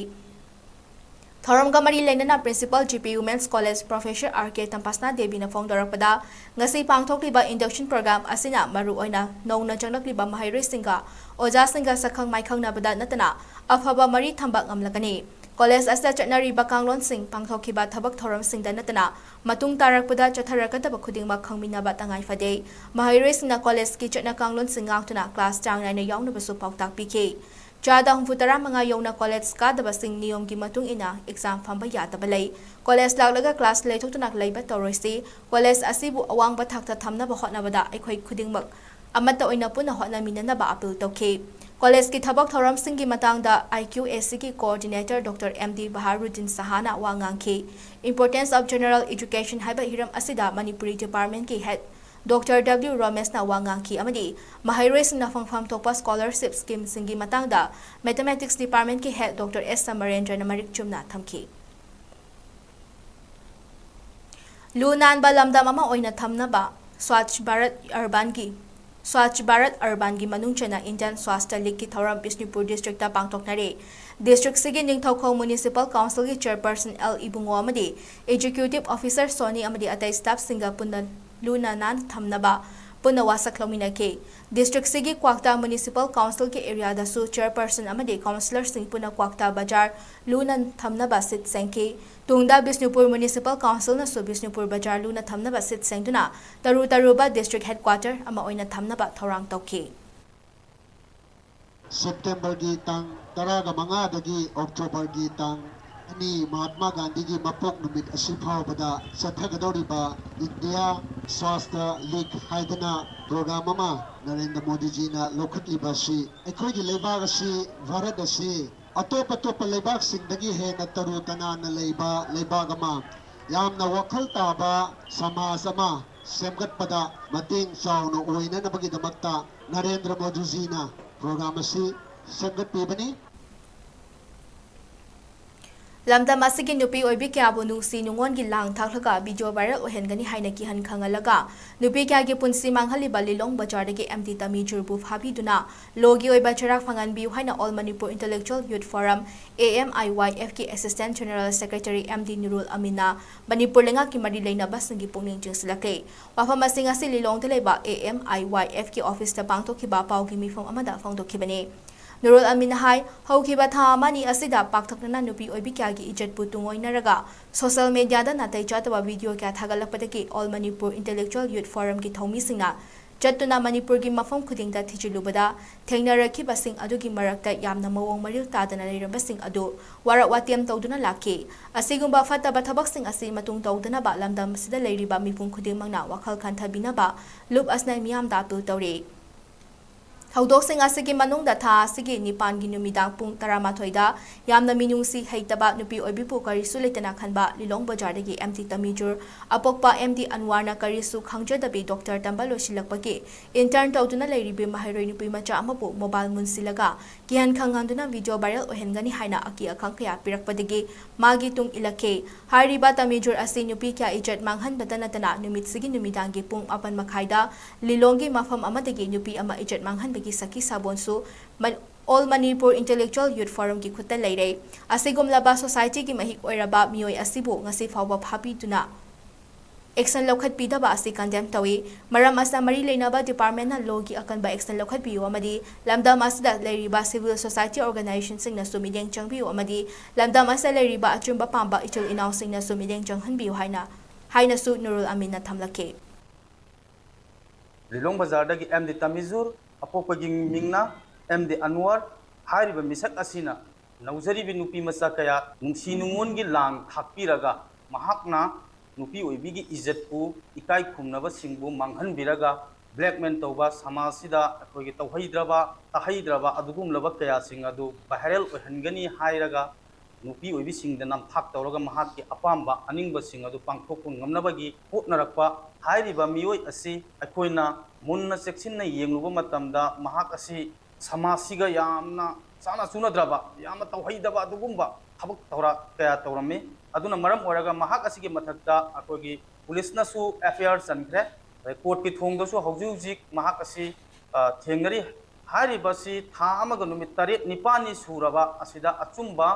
ꯊꯧꯔꯝꯒ ꯃꯔꯤ ꯂꯩꯅꯅ Principal, G P Women's College, Professor R K ꯇꯝꯐꯥꯁꯅꯥ ꯗꯦꯕꯤꯅ ꯐꯣꯡꯗꯣꯔꯛꯄꯗ, ꯉꯁꯤ ꯄꯥꯡꯊꯣꯛꯂꯤꯕ induction program ꯑꯁꯤꯅ ꯃꯔꯨꯑꯣꯏꯅ ꯅꯧꯅ ꯆꯪꯂꯛꯂꯤꯕ ꯃꯍꯩꯔꯣꯏꯁꯤꯡꯒ ꯑꯣꯖꯥꯁꯤꯡꯒ ꯁꯛꯈꯪ ꯃꯥꯏꯈꯪꯅꯕꯗ ꯅꯠꯇꯅ ꯑꯐꯕ ꯃꯔꯤ ꯊꯝꯕ ꯉꯝꯂꯒꯅꯤ꯫ College ꯑꯁꯤꯗ ꯆꯠꯅꯔꯤꯕ ꯀꯥꯡꯂꯣꯟꯁꯤꯡ, ꯄꯥꯡꯊꯣꯛꯈꯤꯕ ꯊꯕꯛ ꯊꯧꯔꯝꯁꯤꯡꯗ ꯅꯠꯇꯅ ꯃꯇꯨꯡ ꯇꯥꯔꯛꯄꯗ ꯆꯠꯊꯔꯛꯀꯗꯕ ꯈꯨꯗꯤꯡꯃꯛ ꯈꯪꯃꯤꯟꯅꯕ ꯇꯉꯥꯏ ꯐꯗꯦ꯫ ꯃꯍꯩꯔꯣꯏꯁꯤꯡꯅ college ꯀꯤ ꯆꯠꯅ ꯀꯥꯡꯂꯣꯟꯁꯤꯡ ꯉꯥꯛꯇꯨꯅ class ꯆꯥꯡ ꯅꯥꯏꯅ ꯌꯥꯎꯅꯕꯁꯨ ꯄꯥꯎꯇꯥꯛ ꯄꯤꯈꯤ꯫ ꯆꯥꯗ ꯍꯨꯝꯐꯨ ꯇꯔꯥ ꯃꯉꯥ ꯌꯧꯅ college ꯀꯥꯗꯕꯁꯤꯡ ꯅꯤꯌꯣꯝꯒꯤ ꯃꯇꯨꯡ ꯏꯟꯅ exam ꯐꯝꯕ ꯌꯥꯗꯕ ꯂꯩ꯫ College ꯂꯥꯛꯂꯒ class ꯂꯩꯊꯣꯛꯇꯨꯅ ꯂꯩꯕ ꯇꯧꯔꯣꯏꯁꯤ꯫ College ꯑꯁꯤꯕꯨ ꯑꯋꯥꯡꯕ ꯊꯥꯛꯇ ꯊꯝꯅꯕ ꯍꯣꯠꯅꯕꯗ ꯑꯩꯈꯣꯏ ꯈꯨꯗꯤꯡꯃꯛ ꯑꯃꯠꯇ ꯑꯣꯏꯅ ꯄꯨꯟꯅ ꯍꯣꯠꯅꯃꯤꯟꯅꯅꯕ appeal ꯇꯧꯈꯤ꯫ ꯀꯣꯂꯦꯖꯀꯤ ꯊꯕꯛ ꯊꯧꯔꯝꯁꯤꯡꯒꯤ ꯃꯇꯥꯡꯗ I Q A Cꯒꯤ coordinator Doctor M D Baharuddin Sahana ꯋꯥ ꯉꯥꯡꯈꯤ꯫ Importance of General Education ꯍꯥꯏꯕ ꯍꯤꯔꯝ ꯑꯁꯤꯗ ꯃꯅꯤꯄꯨꯔꯤ departmentꯀꯤ head Doctor W Romeshꯅ ꯋꯥ ꯉꯥꯡꯈꯤ ꯑꯃꯗꯤ ꯃꯍꯩꯔꯣꯏꯁꯤꯡꯅ ꯐꯪꯐꯝ ꯊꯣꯛꯄ scholarship schemeꯁꯤꯡꯒꯤ ꯃꯇꯥꯡꯗ Mathematics departmentꯀꯤ head Doctor S Samarendraꯅ ꯃꯔꯤꯛ ꯆꯨꯝꯅ ꯊꯝꯈꯤ꯫ ꯂꯨ ꯅꯥꯟꯕ ꯂꯝꯗꯝ ꯑꯃ ꯑꯣꯏꯅ ꯊꯝꯅꯕ Swachh Bharat Urbanꯒꯤ Swachh Bharat Urbanꯒꯤ ꯃꯅꯨꯡ ꯆꯟꯅ Indian Swachhta Leagueꯀꯤ ꯊꯧꯔꯝ Bishnupur districtꯇ ꯄꯥꯡꯊꯣꯛꯅꯔꯤ꯫ Districtꯁꯤꯒꯤ Ningthoukhong municipal councilꯒꯤ chairperson L ꯏꯕꯨꯡꯉꯣ ꯑꯃꯗꯤ executive officer ꯁꯣꯅꯤ ꯑꯃꯗꯤ ꯑꯇꯩ staffꯁꯤꯡꯒ ꯄꯨꯟꯅ ꯂꯨꯅ ꯅꯥꯟꯅ ꯊꯝꯅꯕ ꯄꯨꯟꯅ ꯋꯥꯁꯛ ꯂꯧꯃꯤꯟꯅꯈꯤ꯫ Districtꯁꯤꯒꯤ ꯀ꯭ꯋꯥꯛꯇꯥ municipal councilꯒꯤ areaꯗꯁꯨ chairperson ꯑꯃꯗꯤ councillorꯁꯤꯡ ꯄꯨꯟꯅ ꯀ꯭ꯋꯥꯛꯇꯥ ꯕꯖꯥꯔ ꯂꯨꯅ ꯊꯝꯅꯕ ꯁꯤꯠ ꯁꯦꯡꯈꯤ꯫ ꯇꯨꯡꯗ ꯕꯤꯁꯅꯨꯄꯨꯔ municipal councilꯅꯁꯨ ꯕꯤꯁꯅꯨꯄꯨꯔ ꯕꯖꯥꯔ ꯂꯨꯅ ꯊꯝꯅꯕ ꯁꯤꯠ ꯁꯦꯡꯗꯨꯅ ꯇꯔꯨ ꯇꯔꯨꯕ district headquarter ꯑꯃ ꯑꯣꯏꯅ ꯊꯝꯅꯕ ꯊꯧꯔꯥꯡ ꯇꯧꯈꯤ꯫ Septemberꯒꯤ ꯇꯥꯡ ꯇꯔꯥꯒ ꯃꯉꯥꯗꯒꯤ Octoberꯒꯤ ꯇꯥꯡ ꯑꯅꯤ, ꯃꯍꯥꯠꯃꯥ ꯒꯥꯟꯙꯤꯒꯤ ꯃꯄꯣꯛ ꯅꯨꯃꯤꯠ ꯑꯁꯤ ꯐꯥꯎꯕꯗ ꯆꯠꯊꯒꯗꯧꯔꯤꯕ India Swachhta League ꯍꯥꯏꯗꯅ program ꯑꯃ ꯅꯔꯦꯟꯗ꯭ꯔ ꯃꯣꯗꯤꯖꯤꯅ ꯂꯧꯈꯠꯂꯤꯕ ꯑꯁꯤ ꯑꯩꯈꯣꯏꯒꯤ ꯂꯩꯕꯥꯛ ꯑꯁꯤ, ꯚꯥꯔꯠ ꯑꯁꯤ ꯑꯇꯣꯞ ꯑꯇꯣꯞꯄ ꯂꯩꯕꯥꯛꯁꯤꯡꯗꯒꯤ ꯍꯦꯟꯅ ꯇꯔꯨ ꯇꯅꯥꯟꯅ ꯂꯩꯕ ꯂꯩꯕꯥꯛ ꯑꯃ, ꯌꯥꯝꯅ ꯋꯥꯈꯜ ꯇꯥꯕ ꯁꯃꯥꯖ ꯑꯃ ꯁꯦꯝꯒꯠꯄꯗ ꯃꯇꯦꯡ ꯆꯥꯎꯅ ꯑꯣꯏꯅꯅꯕꯒꯤꯗꯃꯛꯇ ꯅꯔꯦꯟꯗ꯭ꯔ ꯃꯣꯗꯤꯖꯤꯅ program ꯑꯁꯤ ꯁꯦꯝꯒꯠꯄꯤꯕꯅꯤ꯫ ꯂꯝꯗꯝ ꯑꯁꯤꯒꯤ ꯅꯨꯄꯤ ꯑꯣꯏꯕꯤ ꯀꯌꯥꯕꯨ ꯅꯨꯡꯁꯤ ꯅꯨꯡꯉꯣꯟꯒꯤ ꯂꯥꯡ ꯊꯥꯛꯂꯒ video viral ꯑꯣꯏꯍꯟꯒꯅꯤ ꯍꯥꯏꯅ ꯀꯤꯍꯟ ꯈꯪꯍꯜꯂꯒ ꯅꯨꯄꯤ ꯀꯌꯥꯒꯤ ꯄꯨꯟꯁꯤ ꯃꯥꯡꯍꯜꯂꯤꯕ ꯂꯤꯂꯣꯡ ꯕꯖꯥꯔꯗꯒꯤ M D ꯇꯃꯤꯖꯨꯔꯕꯨ ꯐꯥꯕꯤꯗꯨꯅ ꯂꯣꯒꯤ ꯑꯣꯏꯕ ꯆꯩꯔꯥꯛ ꯐꯪꯍꯟꯕꯤꯌꯨ ꯍꯥꯏꯅ All Manipur Intellectual Youth Forum, A M I Y F ꯀꯤ Assistant General Secretary M D ꯅꯨꯔꯨꯜ ꯑꯃꯤꯟꯅ Manipur ꯂꯩꯉꯥꯛꯀꯤ ꯃꯔꯤ ꯂꯩꯅꯕꯁꯤꯡꯒꯤ ꯄꯨꯛꯅꯤꯡ ꯆꯤꯡꯁꯤꯜꯂꯛꯂꯤ꯫ ꯋꯥꯐꯝ ꯑꯁꯤ ꯉꯁꯤ ꯂꯤꯂꯣꯡꯗ ꯂꯩꯕ A M I Y F ꯀꯤ officeꯇ ꯄꯥꯡꯊꯣꯛꯈꯤꯕ ꯄꯥꯎꯒꯤ ꯃꯤꯐꯝ ꯑꯃꯗ ꯐꯣꯡꯗꯣꯛꯈꯤꯕꯅꯤ꯫ ꯅꯨꯔꯨꯜ ꯑꯃꯤꯟꯅ ꯍꯥꯏ, ꯍꯧꯈꯤꯕ ꯊꯥ ꯑꯃꯅꯤ ꯑꯁꯤꯗ ꯄꯥꯛꯇꯛꯅꯅ ꯅꯨꯄꯤ ꯑꯣꯏꯕꯤ ꯀꯌꯥꯒꯤ ꯏꯖꯠꯄꯨ ꯇꯨꯡꯑꯣꯏꯅꯔꯒ social mediaꯗ ꯅꯥꯇꯩ ꯆꯥꯗꯕ video ꯀꯌꯥ ꯊꯥꯒꯠꯂꯛꯄꯗꯒꯤ All Manipur Intellectual Youth Forumꯒꯤ ꯊꯧꯃꯤꯁꯤꯡꯅ ꯆꯠꯇꯨꯅ ꯃꯅꯤꯄꯨꯔꯒꯤ ꯃꯐꯝ ꯈꯨꯗꯤꯡꯗ ꯊꯤꯖꯤꯜꯂꯨꯕꯗ ꯊꯦꯡꯅꯔꯛꯈꯤꯕꯁꯤꯡ ꯑꯗꯨꯒꯤ ꯃꯔꯛꯇ ꯌꯥꯝꯅ ꯃꯑꯣꯡ ꯃꯔꯤꯜ ꯇꯥꯗꯅ ꯂꯩꯔꯝꯕꯁꯤꯡ ꯑꯗꯨ ꯋꯥꯔꯛ ꯋꯥꯇꯦꯝ ꯇꯧꯗꯨꯅ ꯂꯥꯛꯈꯤ꯫ ꯑꯁꯤꯒꯨꯝꯕ ꯐꯠꯇꯕ ꯊꯕꯛꯁꯤꯡ ꯑꯁꯤ ꯃꯇꯨꯡ ꯇꯧꯗꯅꯕ ꯂꯝꯗꯝ ꯑꯁꯤꯗ ꯂꯩꯔꯤꯕ ꯃꯤꯄꯨꯝ ꯈꯨꯗꯤꯡꯃꯛꯅ ꯋꯥꯈꯜ ꯈꯟꯊꯕꯤꯅꯕ ꯂꯨꯞ ꯑꯁꯅꯥꯏ ꯃꯤꯌꯥꯝꯗ appeal ꯇꯧꯔꯤ꯫ ꯊꯧꯗꯣꯛꯁꯤꯡ ꯑꯁꯤꯒꯤ ꯃꯅꯨꯡꯗ ꯊꯥ ꯑꯁꯤꯒꯤ ꯅꯤꯄꯥꯟꯒꯤ ꯅꯨꯃꯤꯗꯥꯡ ꯄꯨꯡ ꯇꯔꯥꯃꯥꯊꯣꯏꯗ ꯌꯥꯝꯅ ꯃꯤꯅꯨꯡꯁꯤ ꯍꯩꯇꯕ ꯅꯨꯄꯤ ꯑꯣꯏꯕꯤꯕꯨ ꯀꯔꯤꯁꯨ ꯂꯩꯇꯅ ꯈꯟꯕ ꯂꯤꯂꯣꯡ ꯕꯖꯥꯔꯗꯒꯤ ꯑꯦꯝ ꯗꯤ ꯇꯃꯤꯖꯨꯔ ꯑꯄꯣꯛꯄ ꯑꯦꯝ ꯗꯤ ꯑꯟꯋꯥꯔꯅ ꯀꯔꯤꯁꯨ ꯈꯪꯖꯗꯕꯤ ꯗꯣꯛꯇꯔ ꯇꯝꯕ ꯂꯣꯏꯁꯤꯜꯂꯛꯄꯒꯤ ꯏꯟꯇꯔꯟ ꯇꯧꯗꯨꯅ ꯂꯩꯔꯤꯕꯤ ꯃꯍꯩꯔꯣꯏ ꯅꯨꯄꯤ ꯃꯆꯥ ꯑꯃꯕꯨ ꯃꯣꯕꯥꯏꯜ ꯃꯨꯟꯁꯤꯜꯂꯒ ꯀꯤꯍꯟ ꯈꯪꯍꯟꯗꯨꯅ ꯚꯤꯗꯤꯑꯣ ꯚꯥꯏꯔꯦꯜ ꯑꯣꯏꯍꯟꯒꯅꯤ ꯍꯥꯏꯅ ꯑꯀꯤ ꯑꯈꯪ ꯀꯌꯥ ꯄꯤꯔꯛꯄꯗꯒꯤ ꯃꯥꯒꯤ ꯇꯨꯡ ꯏꯜꯂꯛꯈꯤ꯫ ꯍꯥꯏꯔꯤꯕ ꯇꯃꯤꯖꯨꯔ ꯑꯁꯤ ꯅꯨꯄꯤ ꯀꯌꯥ ꯏꯖꯠ ꯃꯥꯡꯍꯟꯕꯇ ꯅꯠꯇꯅ ꯅꯨꯃꯤꯠꯁꯤꯒꯤ ꯅꯨꯃꯤꯗꯥꯡꯒꯤ ꯄꯨꯡ ꯃꯥꯄꯟ ꯃꯈꯥꯏꯗ ꯂꯤꯂꯣꯡꯒꯤ ꯃꯐꯝ ꯑꯃꯗꯒꯤ ꯅꯨꯄꯤ ꯑꯃ ꯏꯖꯠ ꯃꯥꯡꯍꯟꯕꯒꯤ ꯁꯈꯤ ꯁꯥꯕꯣꯟꯁꯨ ꯃ-, All Manipur Intellectual Youth Forumꯒꯤ ꯈꯨꯠꯇ ꯂꯩꯔꯦ꯫ ꯑꯁꯤꯒꯨꯝꯂꯕ ꯁꯣꯁꯥꯏꯇꯤꯒꯤ ꯃꯍꯤꯛ ꯑꯣꯏꯔꯕ ꯃꯤꯑꯣꯏ ꯑꯁꯤꯕꯨ ꯉꯁꯤ ꯐꯥꯎꯕ ꯐꯥꯕꯤꯗꯨꯅ ꯑꯦꯛꯁꯟ ꯂꯧꯈꯠꯄꯤꯗꯕ ꯑꯁꯤ ꯀꯟꯗꯦꯝ ꯇꯧꯏ꯫ ꯃꯔꯝ ꯑꯁꯤꯅ ꯃꯔꯤ ꯂꯩꯅꯕ ꯗꯤꯄꯥꯔꯠꯃꯦꯟꯅ ꯂꯣꯒꯤ ꯑꯀꯟꯕ ꯑꯦꯛꯁꯟ ꯂꯧꯈꯠꯄꯤꯌꯨ ꯑꯃꯗꯤ ꯂꯝꯗꯝ ꯑꯁꯤꯗ ꯂꯩꯔꯤꯕ ꯁꯤꯚꯤꯜ ꯁꯣꯁꯥꯏꯇꯤ ꯑꯣꯔꯒꯅꯥꯏꯖꯦꯁꯟꯁꯤꯡꯅꯁꯨ ꯃꯤꯠꯌꯦꯡ ꯆꯪꯕꯤꯌꯨ ꯑꯃꯗꯤ ꯂꯝꯗꯝ ꯑꯁꯤꯗ ꯂꯩꯔꯤꯕ ꯑꯆꯨꯝꯕ ꯄꯥꯝꯕ ꯏꯆꯤꯜ ꯏꯅꯥꯎꯁꯤꯡꯅꯁꯨ ꯃꯤꯠꯌꯦꯡ ꯆꯪꯍꯟꯕꯤꯌꯨ ꯍꯥꯏꯅ, ꯍꯥꯏꯅꯁꯨ ꯅꯨꯔꯨꯜ ꯑꯃꯤꯟꯅ ꯊꯝꯂꯛꯈꯤ꯫ ꯂꯤꯂꯣꯡ ꯕꯖꯥꯔꯗꯒꯤ ꯑꯦꯝ ꯗꯤ ꯇꯃꯤꯖꯨꯔ ꯑꯄꯣꯛꯄꯒꯤ ꯃꯤꯡꯅ ꯑꯦꯝ ꯗꯤ ꯑꯟꯋꯔ ꯍꯥꯏꯔꯤꯕ ꯃꯤꯁꯛ ꯑꯁꯤꯅ ꯅꯧꯖꯔꯤꯕ ꯅꯨꯄꯤ ꯃꯆꯥ ꯀꯌꯥ ꯅꯨꯡꯁꯤ ꯅꯨꯡꯉꯣꯟꯒꯤ ꯂꯥꯡ ꯊꯥꯛꯄꯤꯔꯒ ꯃꯍꯥꯛꯅ ꯅꯨꯄꯤ ꯑꯣꯏꯕꯤꯒꯤ ꯏꯖꯠꯄꯨ, ꯏꯀꯥꯏ ꯈꯨꯝꯅꯕꯁꯤꯡꯕꯨ ꯃꯥꯡꯍꯟꯕꯤꯔꯒ blackmail ꯇꯧꯕ, ꯁꯃꯥꯖꯁꯤꯗ ꯑꯩꯈꯣꯏꯒꯤ ꯇꯧꯍꯩꯗ꯭ꯔꯕ, ꯇꯥꯍꯩꯗ꯭ꯔꯕ ꯑꯗꯨꯒꯨꯝꯂꯕ ꯀꯌꯥꯁꯤꯡ ꯑꯗꯨ viral ꯑꯣꯏꯍꯟꯒꯅꯤ ꯍꯥꯏꯔꯒ ꯅꯨꯄꯤ ꯑꯣꯏꯕꯤꯁꯤꯡꯗ ꯅꯝꯊꯥꯛ ꯇꯧꯔꯒ ꯃꯍꯥꯛꯀꯤ ꯑꯄꯥꯝꯕ ꯑꯅꯤꯡꯕꯁꯤꯡ ꯑꯗꯨ ꯄꯥꯡꯊꯣꯛꯄ ꯉꯝꯅꯕꯒꯤ ꯍꯣꯠꯅꯔꯛꯄ ꯍꯥꯏꯔꯤꯕ ꯃꯤꯑꯣꯏ ꯑꯁꯤ ꯑꯩꯈꯣꯏꯅ ꯃꯨꯟꯅ ꯆꯦꯛꯁꯤꯟꯅ ꯌꯦꯡꯂꯨꯕ ꯃꯇꯝꯗ ꯃꯍꯥꯛ ꯑꯁꯤ ꯁꯃꯥꯖꯁꯤꯒ ꯌꯥꯝꯅ ꯆꯥꯅ ꯆꯨꯅꯗ꯭ꯔꯕ, ꯌꯥꯝꯅ ꯇꯧꯍꯩꯗꯕ ꯑꯗꯨꯒꯨꯝꯕ ꯊꯕꯛ ꯊꯧꯔꯥꯡ ꯀꯌꯥ ꯇꯧꯔꯝꯃꯤ꯫ ꯑꯗꯨꯅ ꯃꯔꯝ ꯑꯣꯏꯔꯒ ꯃꯍꯥꯛ ꯑꯁꯤꯒꯤ ꯃꯊꯛꯇ ꯑꯩꯈꯣꯏꯒꯤ ꯄꯨꯂꯤꯁꯅꯁꯨ F I R ꯆꯟꯈ꯭ꯔꯦ꯫ ꯑꯗꯩ ꯀꯣꯔꯠꯀꯤ ꯊꯣꯡꯗꯁꯨ ꯍꯧꯖꯤꯛ ꯍꯧꯖꯤꯛ ꯃꯍꯥꯛ ꯑꯁꯤ, ꯑ, ꯊꯦꯡꯅꯔꯤ꯫ ꯍꯥꯏꯔꯤꯕꯁꯤ ꯊꯥ ꯑꯃꯒ ꯅꯨꯃꯤꯠ ꯇꯔꯦꯠ ꯅꯤꯄꯥꯜꯅꯤ ꯁꯨꯔꯕ ꯑꯁꯤꯗ ꯑꯆꯨꯝꯕ,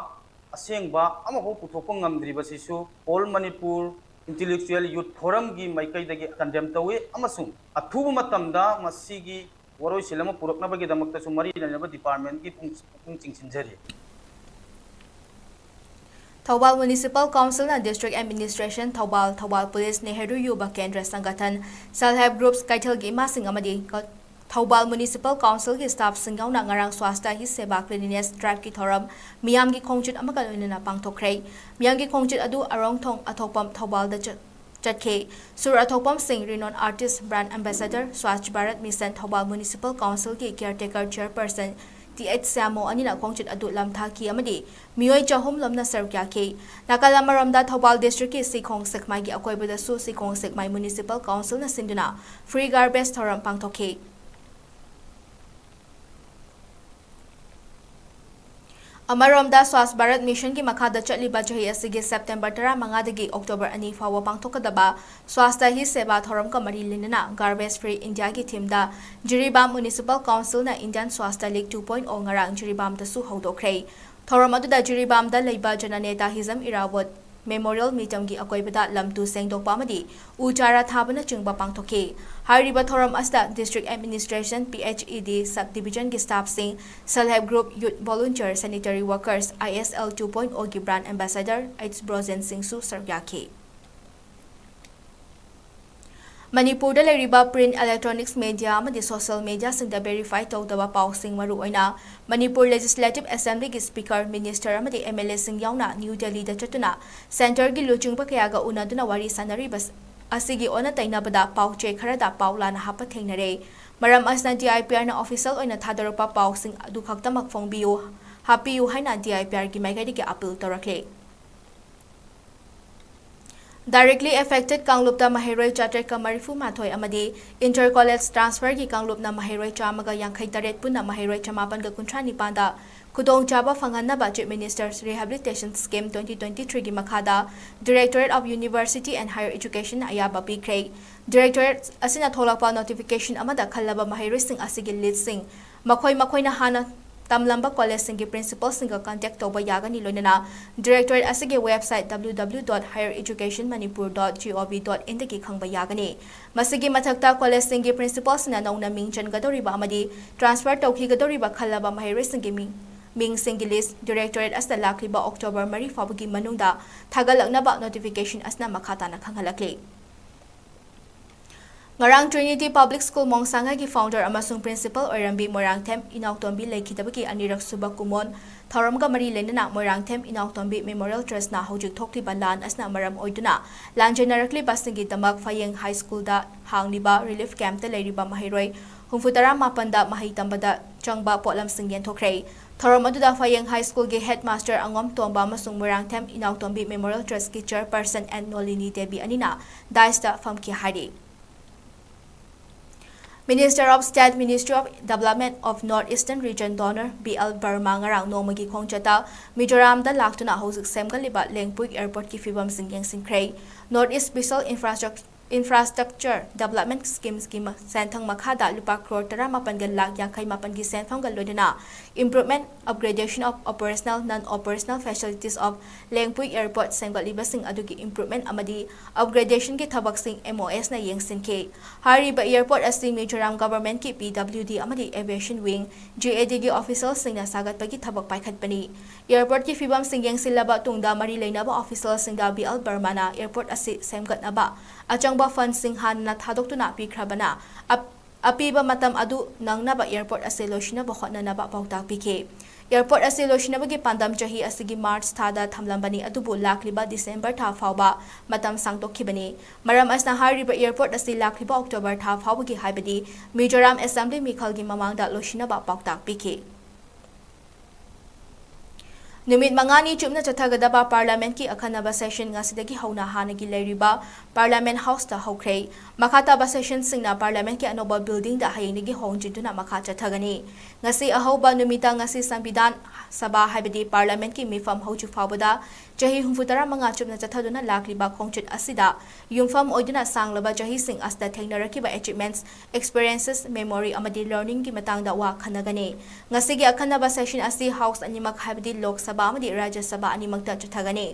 ꯑꯁꯦꯡꯕ ꯑꯃꯐꯥꯎ ꯄꯨꯊꯣꯛꯄ ꯉꯝꯗ꯭ꯔꯤꯕꯁꯤꯁꯨ All Manipur Intellectual Youth Forumꯒꯤ ꯃꯥꯏꯀꯩꯗꯒꯤ condemn ꯇꯧꯏ ꯑꯃꯁꯨꯡ ꯑꯊꯨꯕ ꯃꯇꯝꯗ ꯃꯁꯤꯒꯤ ꯋꯥꯔꯣꯏꯁꯤꯟ ꯑꯃ ꯄꯨꯔꯛꯅꯕꯒꯤꯗꯃꯛꯇꯁꯨ ꯃꯔꯤ ꯂꯩꯅꯕ ꯗꯤꯄꯥꯔꯠꯃꯦꯟꯒꯤ ꯄꯨꯛꯅꯤꯡ ꯆꯤꯡꯁꯤꯟꯖꯔꯤ꯫ ꯊꯧꯕꯥꯜ ꯃ꯭ꯌꯨꯅꯤꯁꯤꯄꯥꯜ ꯀꯥꯎꯟꯁꯤꯜꯅ district administration, Thoubal, Thoubal police, Nehru Yuva Kendra Sangathan, self help groups, ꯀꯩꯊꯦꯜꯒꯤ ꯏꯃꯥꯁꯤꯡ ꯑꯃꯗꯤ ꯀ-, ꯊꯧꯕꯥꯜ ꯃ꯭ꯌꯨꯅꯤꯁꯤꯄꯥꯜ ꯀꯥꯎꯟꯁꯤꯜꯒꯤ ꯁ꯭ꯇꯥꯐꯁꯤꯡ ꯌꯥꯎꯅ ꯉꯔꯥꯡ ꯁ꯭ꯋꯥꯁꯇ ꯍꯤ ꯁꯦꯕꯥ cleanliness driveꯀꯤ ꯊꯧꯔꯝ ꯃꯤꯌꯥꯝꯒꯤ ꯈꯣꯡꯆꯠ ꯑꯃꯒ ꯂꯣꯏꯅꯅ ꯄꯥꯡꯊꯣꯛꯈ꯭ꯔꯦ꯫ ꯃꯤꯌꯥꯝꯒꯤ ꯈꯣꯡꯆꯠ ꯑꯗꯨ ꯑꯔꯣꯡꯊꯣꯡ ꯑꯊꯣꯛꯄꯝ ꯊꯧꯕꯥꯜꯗ ꯆꯠ-, ꯆꯠꯈꯤ꯫ ꯁꯨꯔ ꯑꯊꯣꯛꯄꯝ ꯁꯤꯡ, renowned artist, brand ambassador, Swachh Bharat Mission, Thoubal Municipal Council ꯒꯤ caretaker chairperson ꯇꯤ ꯑꯩꯆ ꯁ꯭ꯌꯥꯃꯣ ꯑꯅꯤꯅ ꯈꯣꯡꯆꯠ ꯑꯗꯨ ꯂꯝꯊꯥꯈꯤ ꯑꯃꯗꯤ ꯃꯤꯑꯣꯏ ꯆꯍꯨꯝ ꯂꯣꯝꯅ ꯁꯔꯨꯛ ꯌꯥꯈꯤ꯫ ꯅꯥꯀꯜ ꯑꯃꯔꯣꯝꯗ, ꯊꯧꯕꯥꯜ district ꯀꯤ ꯁꯤꯈꯣꯡ ꯁꯦꯛꯃꯥꯏꯒꯤ ꯑꯀꯣꯏꯕꯗꯁꯨ ꯁꯤꯈꯣꯡ ꯁꯦꯛꯃꯥꯏ Municipal Council ꯅ ꯁꯤꯟꯗꯨꯅ free garbage ꯊꯧꯔꯝ ꯄꯥꯡꯊꯣꯛꯈꯤ꯫ ꯑꯃꯔꯣꯝꯗ, Swachh Bharat Mission ꯒꯤ ꯃꯈꯥꯗ ꯆꯠꯂꯤꯕ ꯆꯍꯤ ꯑꯁꯤꯒꯤ September ꯇꯔꯥꯃꯉꯥꯗꯒꯤ October ꯑꯅꯤ ꯐꯥꯎꯕ ꯄꯥꯡꯊꯣꯛꯀꯗꯕ Swachhata Hi Seva ꯊꯧꯔꯝꯒ ꯃꯔꯤ ꯂꯩꯅꯅ Garbage Free India ꯒꯤ theme ꯗ ꯖꯤꯔꯤꯕꯥꯝ Municipal Council ꯅ Indian Swachhata League two point oh ꯉꯔꯥꯡ ꯖꯤꯔꯤꯕꯥꯝꯗꯁꯨ ꯍꯧꯗꯣꯛꯈ꯭ꯔꯦ꯫ ꯊꯧꯔꯝ ꯑꯗꯨꯗ ꯖꯤꯔꯤꯕꯥꯝꯗ ꯂꯩꯕ ꯖꯅꯅꯦꯇꯥ ꯍꯤꯖꯝ ꯏꯔꯥꯕꯣꯠ Memorial Museum ꯒꯤ ꯑꯀꯣꯏꯕꯗ ꯂꯝ ꯇꯨ ꯁꯦꯡꯗꯣꯛꯄ ꯑꯃꯗꯤ ꯎ ꯆꯥꯔꯥ ꯊꯥꯕꯅꯆꯤꯡꯕ ꯄꯥꯡꯊꯣꯛꯈꯤ꯫ ꯍꯥꯏꯔꯤꯕ ꯊꯧꯔꯝ ꯑꯁꯤꯗ District Administration, P H E D, Sub Division ꯒꯤ staff ꯁꯤꯡ, Self Help Group, Youth Volunteer, Sanitary Workers, I S L two point oh ꯒꯤ Brand Ambassador H ꯕ꯭ꯔꯣꯖꯦꯟ ꯁꯤꯡꯁꯨ ꯁꯔꯨꯛ ꯌꯥꯈꯤ꯫ ꯃꯅꯤꯄꯨꯔꯗ ꯂꯩꯔꯤꯕ print, electronics media ꯑꯃꯗꯤ social media ꯁꯤꯡꯗ verify ꯇꯧꯗꯕ ꯄꯥꯎꯁꯤꯡ, ꯃꯔꯨꯑꯣꯏꯅ ꯃꯅꯤꯄꯨꯔ Legislative Assembly ꯒꯤ Speaker, Minister ꯑꯃꯗꯤ M L A ꯁꯤꯡ ꯌꯥꯎꯅ New Delhi ꯗ ꯆꯠꯇꯨꯅ Centre ꯒꯤ ꯂꯨꯆꯤꯡꯕ ꯀꯌꯥꯒ ꯎꯅꯗꯨꯅ ꯋꯥꯔꯤ ꯁꯥꯟꯅꯔꯤꯕ ꯑꯁꯤꯒꯤ ꯑꯣꯟꯅ ꯇꯩꯅꯕꯗ ꯄꯥꯎ ꯆꯦ ꯈꯔꯗ ꯄꯥꯎ ꯂꯥꯟꯅ ꯍꯥꯞꯄ ꯊꯦꯡꯅꯔꯦ꯫ ꯃꯔꯝ ꯑꯁꯤꯅ D I P R ꯅ official ꯑꯣꯏꯅ ꯊꯥꯗꯣꯔꯛꯄ ꯄꯥꯎꯁꯤꯡ ꯑꯗꯨ ꯈꯛꯇꯃꯛ ꯐꯣꯡꯕꯤꯌꯨ, ꯍꯥꯞꯄꯤꯌꯨ ꯍꯥꯏꯅ D I P R ꯒꯤ ꯃꯥꯏꯀꯩꯗꯒꯤ appeal ꯇꯧꯔꯛꯂꯦ꯫ Directly affected ꯀꯥꯡꯂꯨꯞꯇ ꯃꯍꯩꯔꯣꯏ ꯆꯥꯇ꯭ꯔꯦꯠꯀ ꯃꯔꯤꯐꯨ ꯃꯥꯊꯣꯏ ꯑꯃꯗꯤ inter college transfer ꯒꯤ ꯀꯥꯡꯂꯨꯞꯅ ꯃꯍꯩꯔꯣꯏ ꯆꯥꯝꯃꯒ ꯌꯥꯡꯈꯩ ꯇꯔꯦꯠ, ꯄꯨꯟꯅ ꯃꯍꯩꯔꯣꯏ ꯆꯃꯥꯄꯟꯒ ꯀꯨꯟꯊ꯭ꯔꯥ ꯅꯤꯄꯥꯟꯗ ꯈꯨꯗꯣꯡꯆꯥꯕ ꯐꯪꯍꯟꯅꯕ Chief Minister's Rehabilitation Scheme twenty twenty-three ꯒꯤ ꯃꯈꯥꯗ Directorate of University and Higher Education ꯅ ꯑꯌꯥꯕ ꯄꯤꯈ꯭ꯔꯦ꯫ Directorate ꯑꯁꯤꯅ ꯊꯣꯛꯂꯛꯄ notification ꯑꯃꯗ ꯈꯜꯂꯕ ꯃꯍꯩꯔꯣꯏꯁꯤꯡ ꯑꯁꯤꯒꯤ list ꯁꯤꯡ ꯃꯈꯣꯏ ꯃꯈꯣꯏꯅ ꯍꯥꯟꯅ ꯇꯝꯂꯝꯕ college ꯁꯤꯡꯒꯤ principal ꯁꯤꯡꯒ contact ꯇꯧꯕ ꯌꯥꯒꯅꯤ, ꯂꯣꯏꯅꯅ Directorate ꯑꯁꯤꯒꯤ website W W W dot higher education manipur dot gov dot in ꯗꯒꯤ ꯈꯪꯕ ꯌꯥꯒꯅꯤ꯫ ꯃꯁꯤꯒꯤ ꯃꯊꯛꯇ, college ꯁꯤꯡꯒꯤ principal ꯁꯤꯡꯅ ꯅꯧꯅ ꯃꯤꯡ ꯆꯟꯒꯗꯧꯔꯤꯕ ꯑꯃꯗꯤ transfer ꯇꯧꯈꯤꯒꯗꯧꯔꯤꯕ ꯈꯜꯂꯕ ꯃꯍꯩꯔꯣꯏꯁꯤꯡꯒꯤ ꯃꯤꯡ, ꯃꯤꯡꯁꯤꯡꯒꯤ list Directorate ꯑꯁꯤꯗ ꯂꯥꯛꯂꯤꯕ October ꯃꯔꯤ ꯐꯥꯎꯕꯒꯤ ꯃꯅꯨꯡꯗ ꯊꯥꯒꯠꯂꯛꯅꯕ notification ꯑꯁꯤꯅ ꯃꯈꯥ ꯇꯥꯅ ꯈꯪꯍꯜꯂꯛꯂꯤ꯫ ꯉꯔꯥꯡ Trinity Public School ꯃꯣꯡꯁꯥꯡꯉꯥꯏꯒꯤ founder ꯑꯃꯁꯨꯡ principal ꯑꯣꯏꯔꯝꯕꯤ ꯃꯣꯏꯔꯥꯡꯊꯦꯝ ꯏꯅꯥꯎꯇꯣꯝꯕꯤ ꯂꯩꯈꯤꯗꯕꯒꯤ ꯑꯅꯤꯔꯛ ꯁꯨꯕ ꯀꯨꯃꯣꯟ ꯊꯧꯔꯝꯒ ꯃꯔꯤ ꯂꯩꯅꯅ ꯃꯣꯏꯔꯥꯡꯊꯦꯝ ꯏꯅꯥꯎꯇꯣꯝꯕꯤ Memorial Trustꯅ ꯍꯧꯖꯤꯛ ꯊꯣꯛꯂꯤꯕ ꯂꯥꯟ ꯑꯁꯤꯅ ꯃꯔꯝ ꯑꯣꯏꯗꯨꯅ ꯂꯥꯟꯖꯦꯟꯅꯔꯛꯂꯤꯕꯁꯤꯡꯒꯤꯗꯃꯛ ꯐꯌꯦꯡ High Schoolꯗ ꯍꯥꯡꯂꯤꯕ relief campꯇ ꯂꯩꯔꯤꯕ ꯃꯍꯩꯔꯣꯏ ꯍꯨꯝꯐꯨꯇꯔꯥ ꯃꯥꯄꯟꯗ ꯃꯍꯩ ꯇꯝꯕꯗ ꯆꯪꯕ ꯄꯣꯠꯂꯝꯁꯤꯡ ꯌꯦꯟꯊꯣꯛꯈ꯭ꯔꯦ꯫ ꯊꯧꯔꯝ ꯑꯗꯨꯗ ꯐꯌꯦꯡ High Schoolꯒꯤ headmaster ꯑꯉꯣꯝ ꯇꯣꯝꯕ ꯑꯃꯁꯨꯡ Moirangthem ꯏꯅꯥꯎꯇꯣꯝꯕꯤ Memorial Trustꯀꯤ chairperson N Nolini Devi ꯑꯅꯤꯅ daistaꯐꯝꯈꯤ ꯍꯥꯏꯔꯤ꯫ Minister of State, Ministry of Development of North Eastern Region Donor B L Verma ꯉꯔꯥꯡ ꯅꯣꯡꯃꯒꯤ ꯈꯣꯡꯆꯠꯇ ꯃꯤꯖꯣꯔꯥꯝꯗ ꯂꯥꯛꯇꯨꯅ ꯍꯧꯖꯤꯛ ꯁꯦꯝꯒꯠꯂꯤꯕ ꯂꯦꯡꯄꯨꯏ Airportꯀꯤ ꯐꯤꯕꯝꯁꯤꯡ ꯌꯦꯡꯁꯤꯟꯈ꯭ꯔꯦ꯫ North East Special Infrastructure Infrastructure Development Schemesꯀꯤ ꯃ-, ꯁꯦꯟꯊꯪ ꯃꯈꯥꯗ ꯂꯨꯄꯥ ꯀ꯭ꯔꯣꯔ ꯇꯔꯥꯃꯥꯄꯟꯒ ꯂꯥꯈ ꯌꯥꯡꯈꯩ ꯃꯥꯄꯟꯒꯤ ꯁꯦꯟꯐꯝꯒ ꯂꯣꯏꯅꯅ Improvement, Upgradation of Operational, Non-Operational Facilities of ꯂꯦꯡꯄꯨꯏ Airport ꯁꯦꯝꯒꯠꯂꯤꯕꯁꯤꯡ ꯑꯗꯨꯒꯤ improvement ꯑꯃꯗꯤ upgrationꯒꯤ ꯊꯕꯛꯁꯤꯡ MOSꯅ ꯌꯦꯡꯁꯤꯟꯈꯤ꯫ ꯍꯥꯏꯔꯤꯕ airport ꯑꯁꯤ ꯃꯤꯖꯣꯔꯥꯝ governmentꯀꯤ PWD ꯑꯃꯗꯤ Aviation Wing, GADꯒꯤ officialꯁꯤꯡꯅ ꯁꯥꯒꯠꯄꯒꯤ ꯊꯕꯛ ꯄꯥꯏꯈꯠꯄꯅꯤ꯫ Airportꯀꯤ ꯐꯤꯕꯝꯁꯤꯡ ꯌꯦꯡꯁꯤꯜꯂꯕ ꯇꯨꯡꯗ ꯃꯔꯤ ꯂꯩꯅꯕ officialꯁꯤꯡꯗ B L Vermaꯅ airport ꯑꯁꯤ ꯁꯦꯝꯒꯠꯅꯕ ꯑꯆꯪꯕ fundꯁꯤꯡ ꯍꯥꯟꯅ ꯊꯥꯗꯣꯛꯇꯨꯅ ꯄꯤꯈ꯭ꯔꯕꯅ, ꯑꯞ-, ꯑꯄꯤꯕ ꯃꯇꯝ ꯑꯗꯨ ꯅꯪꯅꯕ airport ꯑꯁꯤ ꯂꯣꯏꯁꯤꯟꯅꯕ ꯍꯣꯠꯅꯅꯕ ꯄꯥꯎꯇꯥꯛ ꯄꯤꯈꯤ꯫ Airport ꯑꯁꯤ ꯂꯣꯏꯁꯤꯟꯅꯕꯒꯤ ꯄꯥꯟꯗꯝ ꯆꯍꯤ ꯑꯁꯤꯒꯤ March ꯊꯥꯗ ꯊꯝꯂꯝꯕꯅꯤ, ꯑꯗꯨꯕꯨ ꯂꯥꯛꯂꯤꯕ December ꯊꯥ ꯐꯥꯎꯕ ꯃꯇꯝ ꯁꯥꯡꯗꯣꯛꯈꯤꯕꯅꯤ꯫ ꯃꯔꯝ ꯑꯁꯤꯅ ꯍꯥꯏꯔꯤꯕ airport ꯑꯁꯤ ꯂꯥꯛꯂꯤꯕ October ꯊꯥ ꯐꯥꯎꯕꯒꯤ, ꯍꯥꯏꯕꯗꯤ ꯃꯤꯖꯣꯔꯥꯝ Assembly ꯃꯤꯈꯜꯒꯤ ꯃꯃꯥꯡꯗ ꯂꯣꯏꯁꯤꯟꯅꯕ ꯄꯥꯎꯇꯥꯛ ꯄꯤꯈꯤ꯫ ꯅꯨꯃꯤꯠ ꯃꯉꯥꯅꯤ ꯆꯨꯞꯅ ꯆꯠꯊꯒꯗꯕ Parliamentꯀꯤ ꯑꯈꯟꯅꯕ session ꯉꯁꯤꯗꯒꯤ ꯍꯧꯅ ꯍꯥꯟꯅꯒꯤ ꯂꯩꯔꯤꯕ Parliament Houseꯇ ꯍꯧꯈ꯭ꯔꯦ꯫ ꯃꯈꯥ ꯇꯥꯕ sessionꯁꯤꯡꯅ Parliamentꯀꯤ ꯑꯅꯧꯕ buildingꯗ ꯍꯌꯦꯡꯗꯒꯤ ꯍꯣꯡꯖꯤꯟꯗꯨꯅ ꯃꯈꯥ ꯆꯠꯊꯒꯅꯤ꯫ ꯉꯁꯤ ꯑꯍꯧꯕ ꯅꯨꯃꯤꯠꯇ ꯉꯁꯤ ꯁꯪꯕꯤꯙꯥꯟ ꯁꯚꯥ, ꯍꯥꯏꯕꯗꯤ Parliamentꯀꯤ ꯃꯤꯐꯝ ꯍꯧꯖꯤꯛ ꯐꯥꯎꯕꯗ ꯆꯍꯤ ꯍꯨꯝꯐꯨꯇꯔꯥ ꯃꯉꯥ ꯆꯨꯞꯅ ꯆꯠꯊꯗꯨꯅ ꯂꯥꯛꯂꯤꯕ ꯈꯣꯡꯆꯠ ꯑꯁꯤꯗ ꯌꯨꯝꯐꯝ ꯑꯣꯏꯗꯨꯅ ꯁꯥꯡꯂꯕ ꯆꯍꯤꯁꯤꯡ ꯑꯁꯤꯗ ꯊꯦꯡꯅꯔꯛꯈꯤꯕ achievements, experiences, memory ꯑꯃꯗꯤ learningꯒꯤ ꯃꯇꯥꯡꯗ ꯋꯥ ꯈꯟꯅꯒꯅꯤ꯫ ꯉꯁꯤꯒꯤ ꯑꯈꯟꯅꯕ session ꯑꯁꯤ House ꯑꯅꯤꯃꯛ, ꯍꯥꯏꯕꯗꯤ ꯂꯣꯛ ꯁꯚꯥ ꯑꯃꯗꯤ ꯔꯥꯖ꯭ꯌ ꯁꯚꯥ ꯑꯅꯤꯃꯛꯇ ꯆꯠꯊꯒꯅꯤ꯫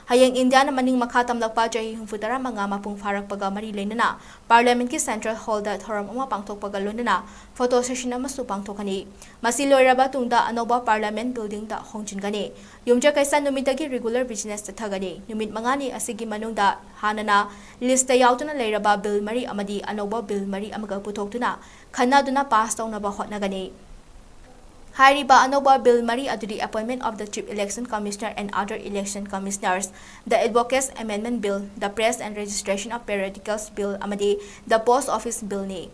ꯍꯌꯦꯡ ꯏꯟꯗꯤꯌꯥꯅ ꯃꯅꯤꯡ ꯃꯈꯥ ꯇꯝꯂꯛꯄ ꯆꯍꯤ ꯍꯨꯝꯐꯨ ꯇꯔꯥ ꯃꯉꯥ ꯃꯄꯨꯡ ꯐꯥꯔꯛꯄꯒ ꯃꯔꯤ ꯂꯩꯅꯅ Parliament ꯀꯤ Central Hall ꯗ ꯊꯧꯔꯝ ꯑꯃ ꯄꯥꯡꯊꯣꯛꯄꯒ ꯂꯣꯏꯅꯅ photo session ꯑꯃꯁꯨ ꯄꯥꯡꯊꯣꯛꯀꯅꯤ꯫ ꯃꯁꯤ ꯂꯣꯏꯔꯕ ꯇꯨꯡꯗ ꯑꯅꯧꯕ Parliament Building ꯗ ꯍꯣꯡꯖꯤꯟꯒꯅꯤ꯫ ꯌꯨꯝꯖꯀꯩꯁ ꯅꯨꯃꯤꯠꯇꯒꯤ regular business ꯆꯠꯊꯒꯅꯤ꯫ ꯅꯨꯃꯤꯠ ꯃꯉꯥꯅꯤ ꯑꯁꯤꯒꯤ ꯃꯅꯨꯡꯗ ꯍꯥꯟꯅꯅ list ꯇ ꯌꯥꯎꯗꯨꯅ ꯂꯩꯔꯕ bill ꯃꯔꯤ ꯑꯃꯗꯤ ꯑꯅꯧꯕ bill ꯃꯔꯤ ꯑꯃꯒ ꯄꯨꯊꯣꯛꯇꯨꯅ ꯈꯟꯅꯗꯨꯅ pass ꯇꯧꯅꯕ ꯍꯣꯠꯅꯒꯅꯤ꯫ ꯍꯥꯏꯔꯤꯕ ꯑꯅꯧꯕ bill ꯃꯔꯤ ꯑꯗꯨꯗꯤ Appointment of the Chief Election Commissioner and Other Election Commissioners, the Advocates Amendment Bill, the Press and Registration of Periodicals Bill ꯑꯃꯗꯤ the Post Office Bill ꯅꯤ꯫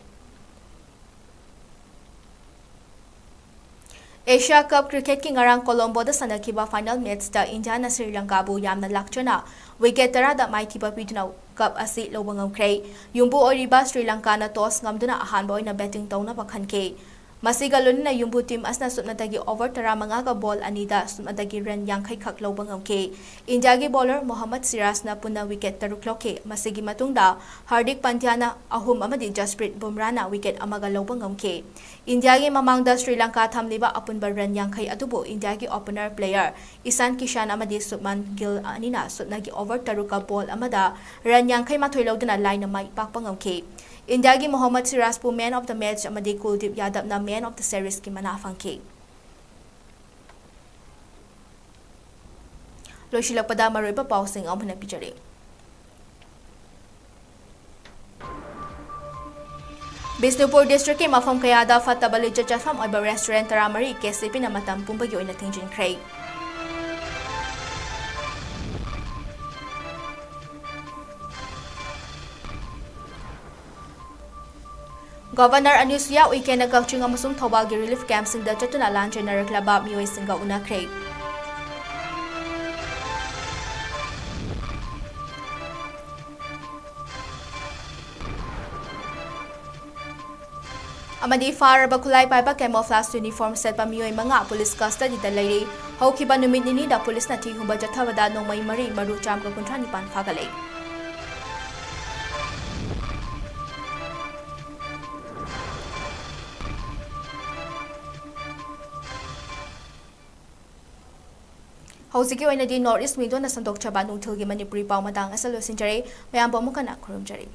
Asia Cup cricket ꯀꯤ ꯉꯔꯥꯡ Colombo ꯗ ꯁꯥꯟꯅꯈꯤꯕ final match ꯇ ꯏꯟꯗꯤꯌꯥꯅ ꯁ꯭ꯔꯤ ꯂꯪꯀꯥꯕꯨ ꯌꯥꯝꯅ ꯂꯥꯛꯆꯅ wicket ꯇꯔꯥꯗ ꯃꯥꯏꯊꯤꯕ ꯄꯤꯗꯨꯅ cup ꯑꯁꯤ ꯂꯧꯕ ꯉꯝꯈ꯭ꯔꯦ꯫ ꯌꯨꯝꯕꯨ ꯑꯣꯏꯔꯤꯕ ꯁ꯭ꯔꯤ ꯂꯪꯀꯥꯅ toss ꯉꯝꯗꯨꯅ ꯑꯍꯥꯟꯕ ꯑꯣꯏꯅ batting ꯇꯧꯅꯕ ꯈꯟꯈꯤ꯫ ꯃꯁꯤꯒ ꯂꯣꯏꯅꯅ ꯌꯨꯝꯕꯨ team ꯑꯁꯤꯅ ꯁꯨꯞꯅꯇꯒꯤ over ꯇꯔꯥꯃꯉꯥꯒ ball ꯑꯅꯤꯗ ꯁꯨꯞꯅꯇꯒꯤ run ꯌꯥꯡꯈꯩ ꯈꯛ ꯂꯧꯕ ꯉꯝꯈꯤ꯫ ꯏꯟꯗꯤꯌꯥꯒꯤ bowler ꯃꯣꯍꯝꯃꯗ ꯁꯤꯔꯥꯖꯅ ꯄꯨꯟꯅ wicket ꯇꯔꯨꯛ ꯂꯧꯈꯤ꯫ ꯃꯁꯤꯒꯤ ꯃꯇꯨꯡꯗ ꯍꯥꯔꯗꯤꯛ ꯄꯟꯗ꯭ꯌꯥꯅ ꯑꯍꯨꯝ ꯑꯃꯗꯤ ꯖꯁꯄ꯭ꯔꯤꯠ ꯕꯨꯝꯔꯥꯅ wicket ꯑꯃꯒ ꯂꯧꯕ ꯉꯝꯈꯤ꯫ ꯏꯟꯗꯤꯌꯥꯒꯤ ꯃꯃꯥꯡꯗ ꯁ꯭ꯔꯤ ꯂꯪꯀꯥ ꯊꯝꯂꯤꯕ ꯑꯄꯨꯟꯕ run ꯌꯥꯡꯈꯩ ꯑꯗꯨꯕꯨ ꯏꯟꯗꯤꯌꯥꯒꯤ opener player ꯏꯁꯥꯟ ꯀꯤꯁꯥꯟ ꯑꯃꯗꯤ ꯁꯨꯕꯃꯟ ꯒꯤꯜ ꯑꯅꯤꯅ ꯁꯨꯞꯅꯒꯤ over ꯇꯔꯨꯛꯀ ball ꯑꯃꯗ run ꯌꯥꯡꯈꯩ ꯃꯥꯊꯣꯏ ꯂꯧꯗꯨꯅ ꯂꯥꯏꯅ ꯃꯥꯏ ꯄꯥꯛꯄ ꯉꯝꯈꯤ꯫ ꯏꯟꯗꯤꯌꯥꯒꯤ Mohammad ꯁꯤꯔꯥꯖꯄꯨ man of the match ꯑꯃꯗꯤ ꯀꯨꯜꯗꯤꯞ ꯌꯥꯗꯕꯅ man of the series ꯀꯤ ꯃꯅꯥ ꯐꯪꯈꯤ꯫ ꯂꯣꯏꯁꯤꯜꯂꯛꯄꯗ ꯃꯔꯨꯑꯣꯏꯕ ꯄꯥꯎꯁꯤꯡ ꯑꯃꯨꯛ ꯍꯟꯅ ꯄꯤꯖꯔꯤ꯫ ꯕꯤꯁꯅꯨꯄꯨꯔ district ꯀꯤ ꯃꯐꯝ ꯀꯌꯥꯗ ꯐꯠꯇꯕ ꯂꯤꯆꯠ ꯆꯠꯐꯝ ꯑꯣꯏꯕ restaurant ꯇꯔꯥꯃꯔꯤ ꯀꯦ ꯁꯤ ꯄꯤꯅ ꯃꯇꯝ ꯄꯨꯝꯕꯒꯤ ꯑꯣꯏꯅ ꯊꯤꯡꯖꯤꯟꯈ꯭ꯔꯦ꯫ Governor ꯑꯅꯨꯁꯨꯌꯥ ꯎꯏꯀꯦꯅ ꯀꯛꯆꯤꯡ ꯑꯃꯁꯨꯡ ꯊꯧꯕꯥꯜꯒꯤ relief camp ꯁꯤꯡꯗ ꯆꯠꯇꯨꯅ ꯂꯥꯟꯖꯦꯟꯅꯔꯛꯂꯕ ꯃꯤꯑꯣꯏꯁꯤꯡꯒ ꯎꯅꯈ꯭ꯔꯦ꯫ ꯑꯃꯗꯤ ꯐꯥꯔꯕ ꯈꯨꯠꯂꯥꯏ ꯄꯥꯏꯕ camouflage uniform ꯁꯦꯠꯄ ꯃꯤꯑꯣꯏ ꯃꯉꯥ police custody ꯗ ꯂꯩꯔꯤ꯫ ꯍꯧꯈꯤꯕ ꯅꯨꯃꯤꯠ ꯅꯤꯅꯤꯗ police ꯅ ꯊꯤ ꯍꯨꯝꯕ ꯆꯠꯊꯕꯗ ꯅꯣꯡꯃꯩ ꯃꯔꯤ, ꯃꯔꯨ ꯆꯥꯝꯃꯒ ꯀꯨꯟꯊ꯭ꯔꯥ ꯅꯤꯄꯥꯟ ꯐꯥꯒꯠꯂꯦ꯫ ꯍꯧꯖꯤꯛꯀꯤ ꯑꯣꯏꯅꯗꯤ North East Window ꯅ ꯁꯟꯗꯣꯛꯆꯕ ꯅꯨꯡꯊꯤꯜꯒꯤ ꯃꯅꯤꯄꯨꯔꯤ ꯄꯥꯎ ꯃꯇꯥꯡ ꯑꯁꯤ ꯂꯣꯏꯁꯤꯟꯖꯔꯦ꯫ ꯃꯌꯥꯝꯕꯨ ꯑꯃꯨꯛ ꯍꯟꯅ ꯈꯨꯔꯨꯝꯖꯔꯤ꯫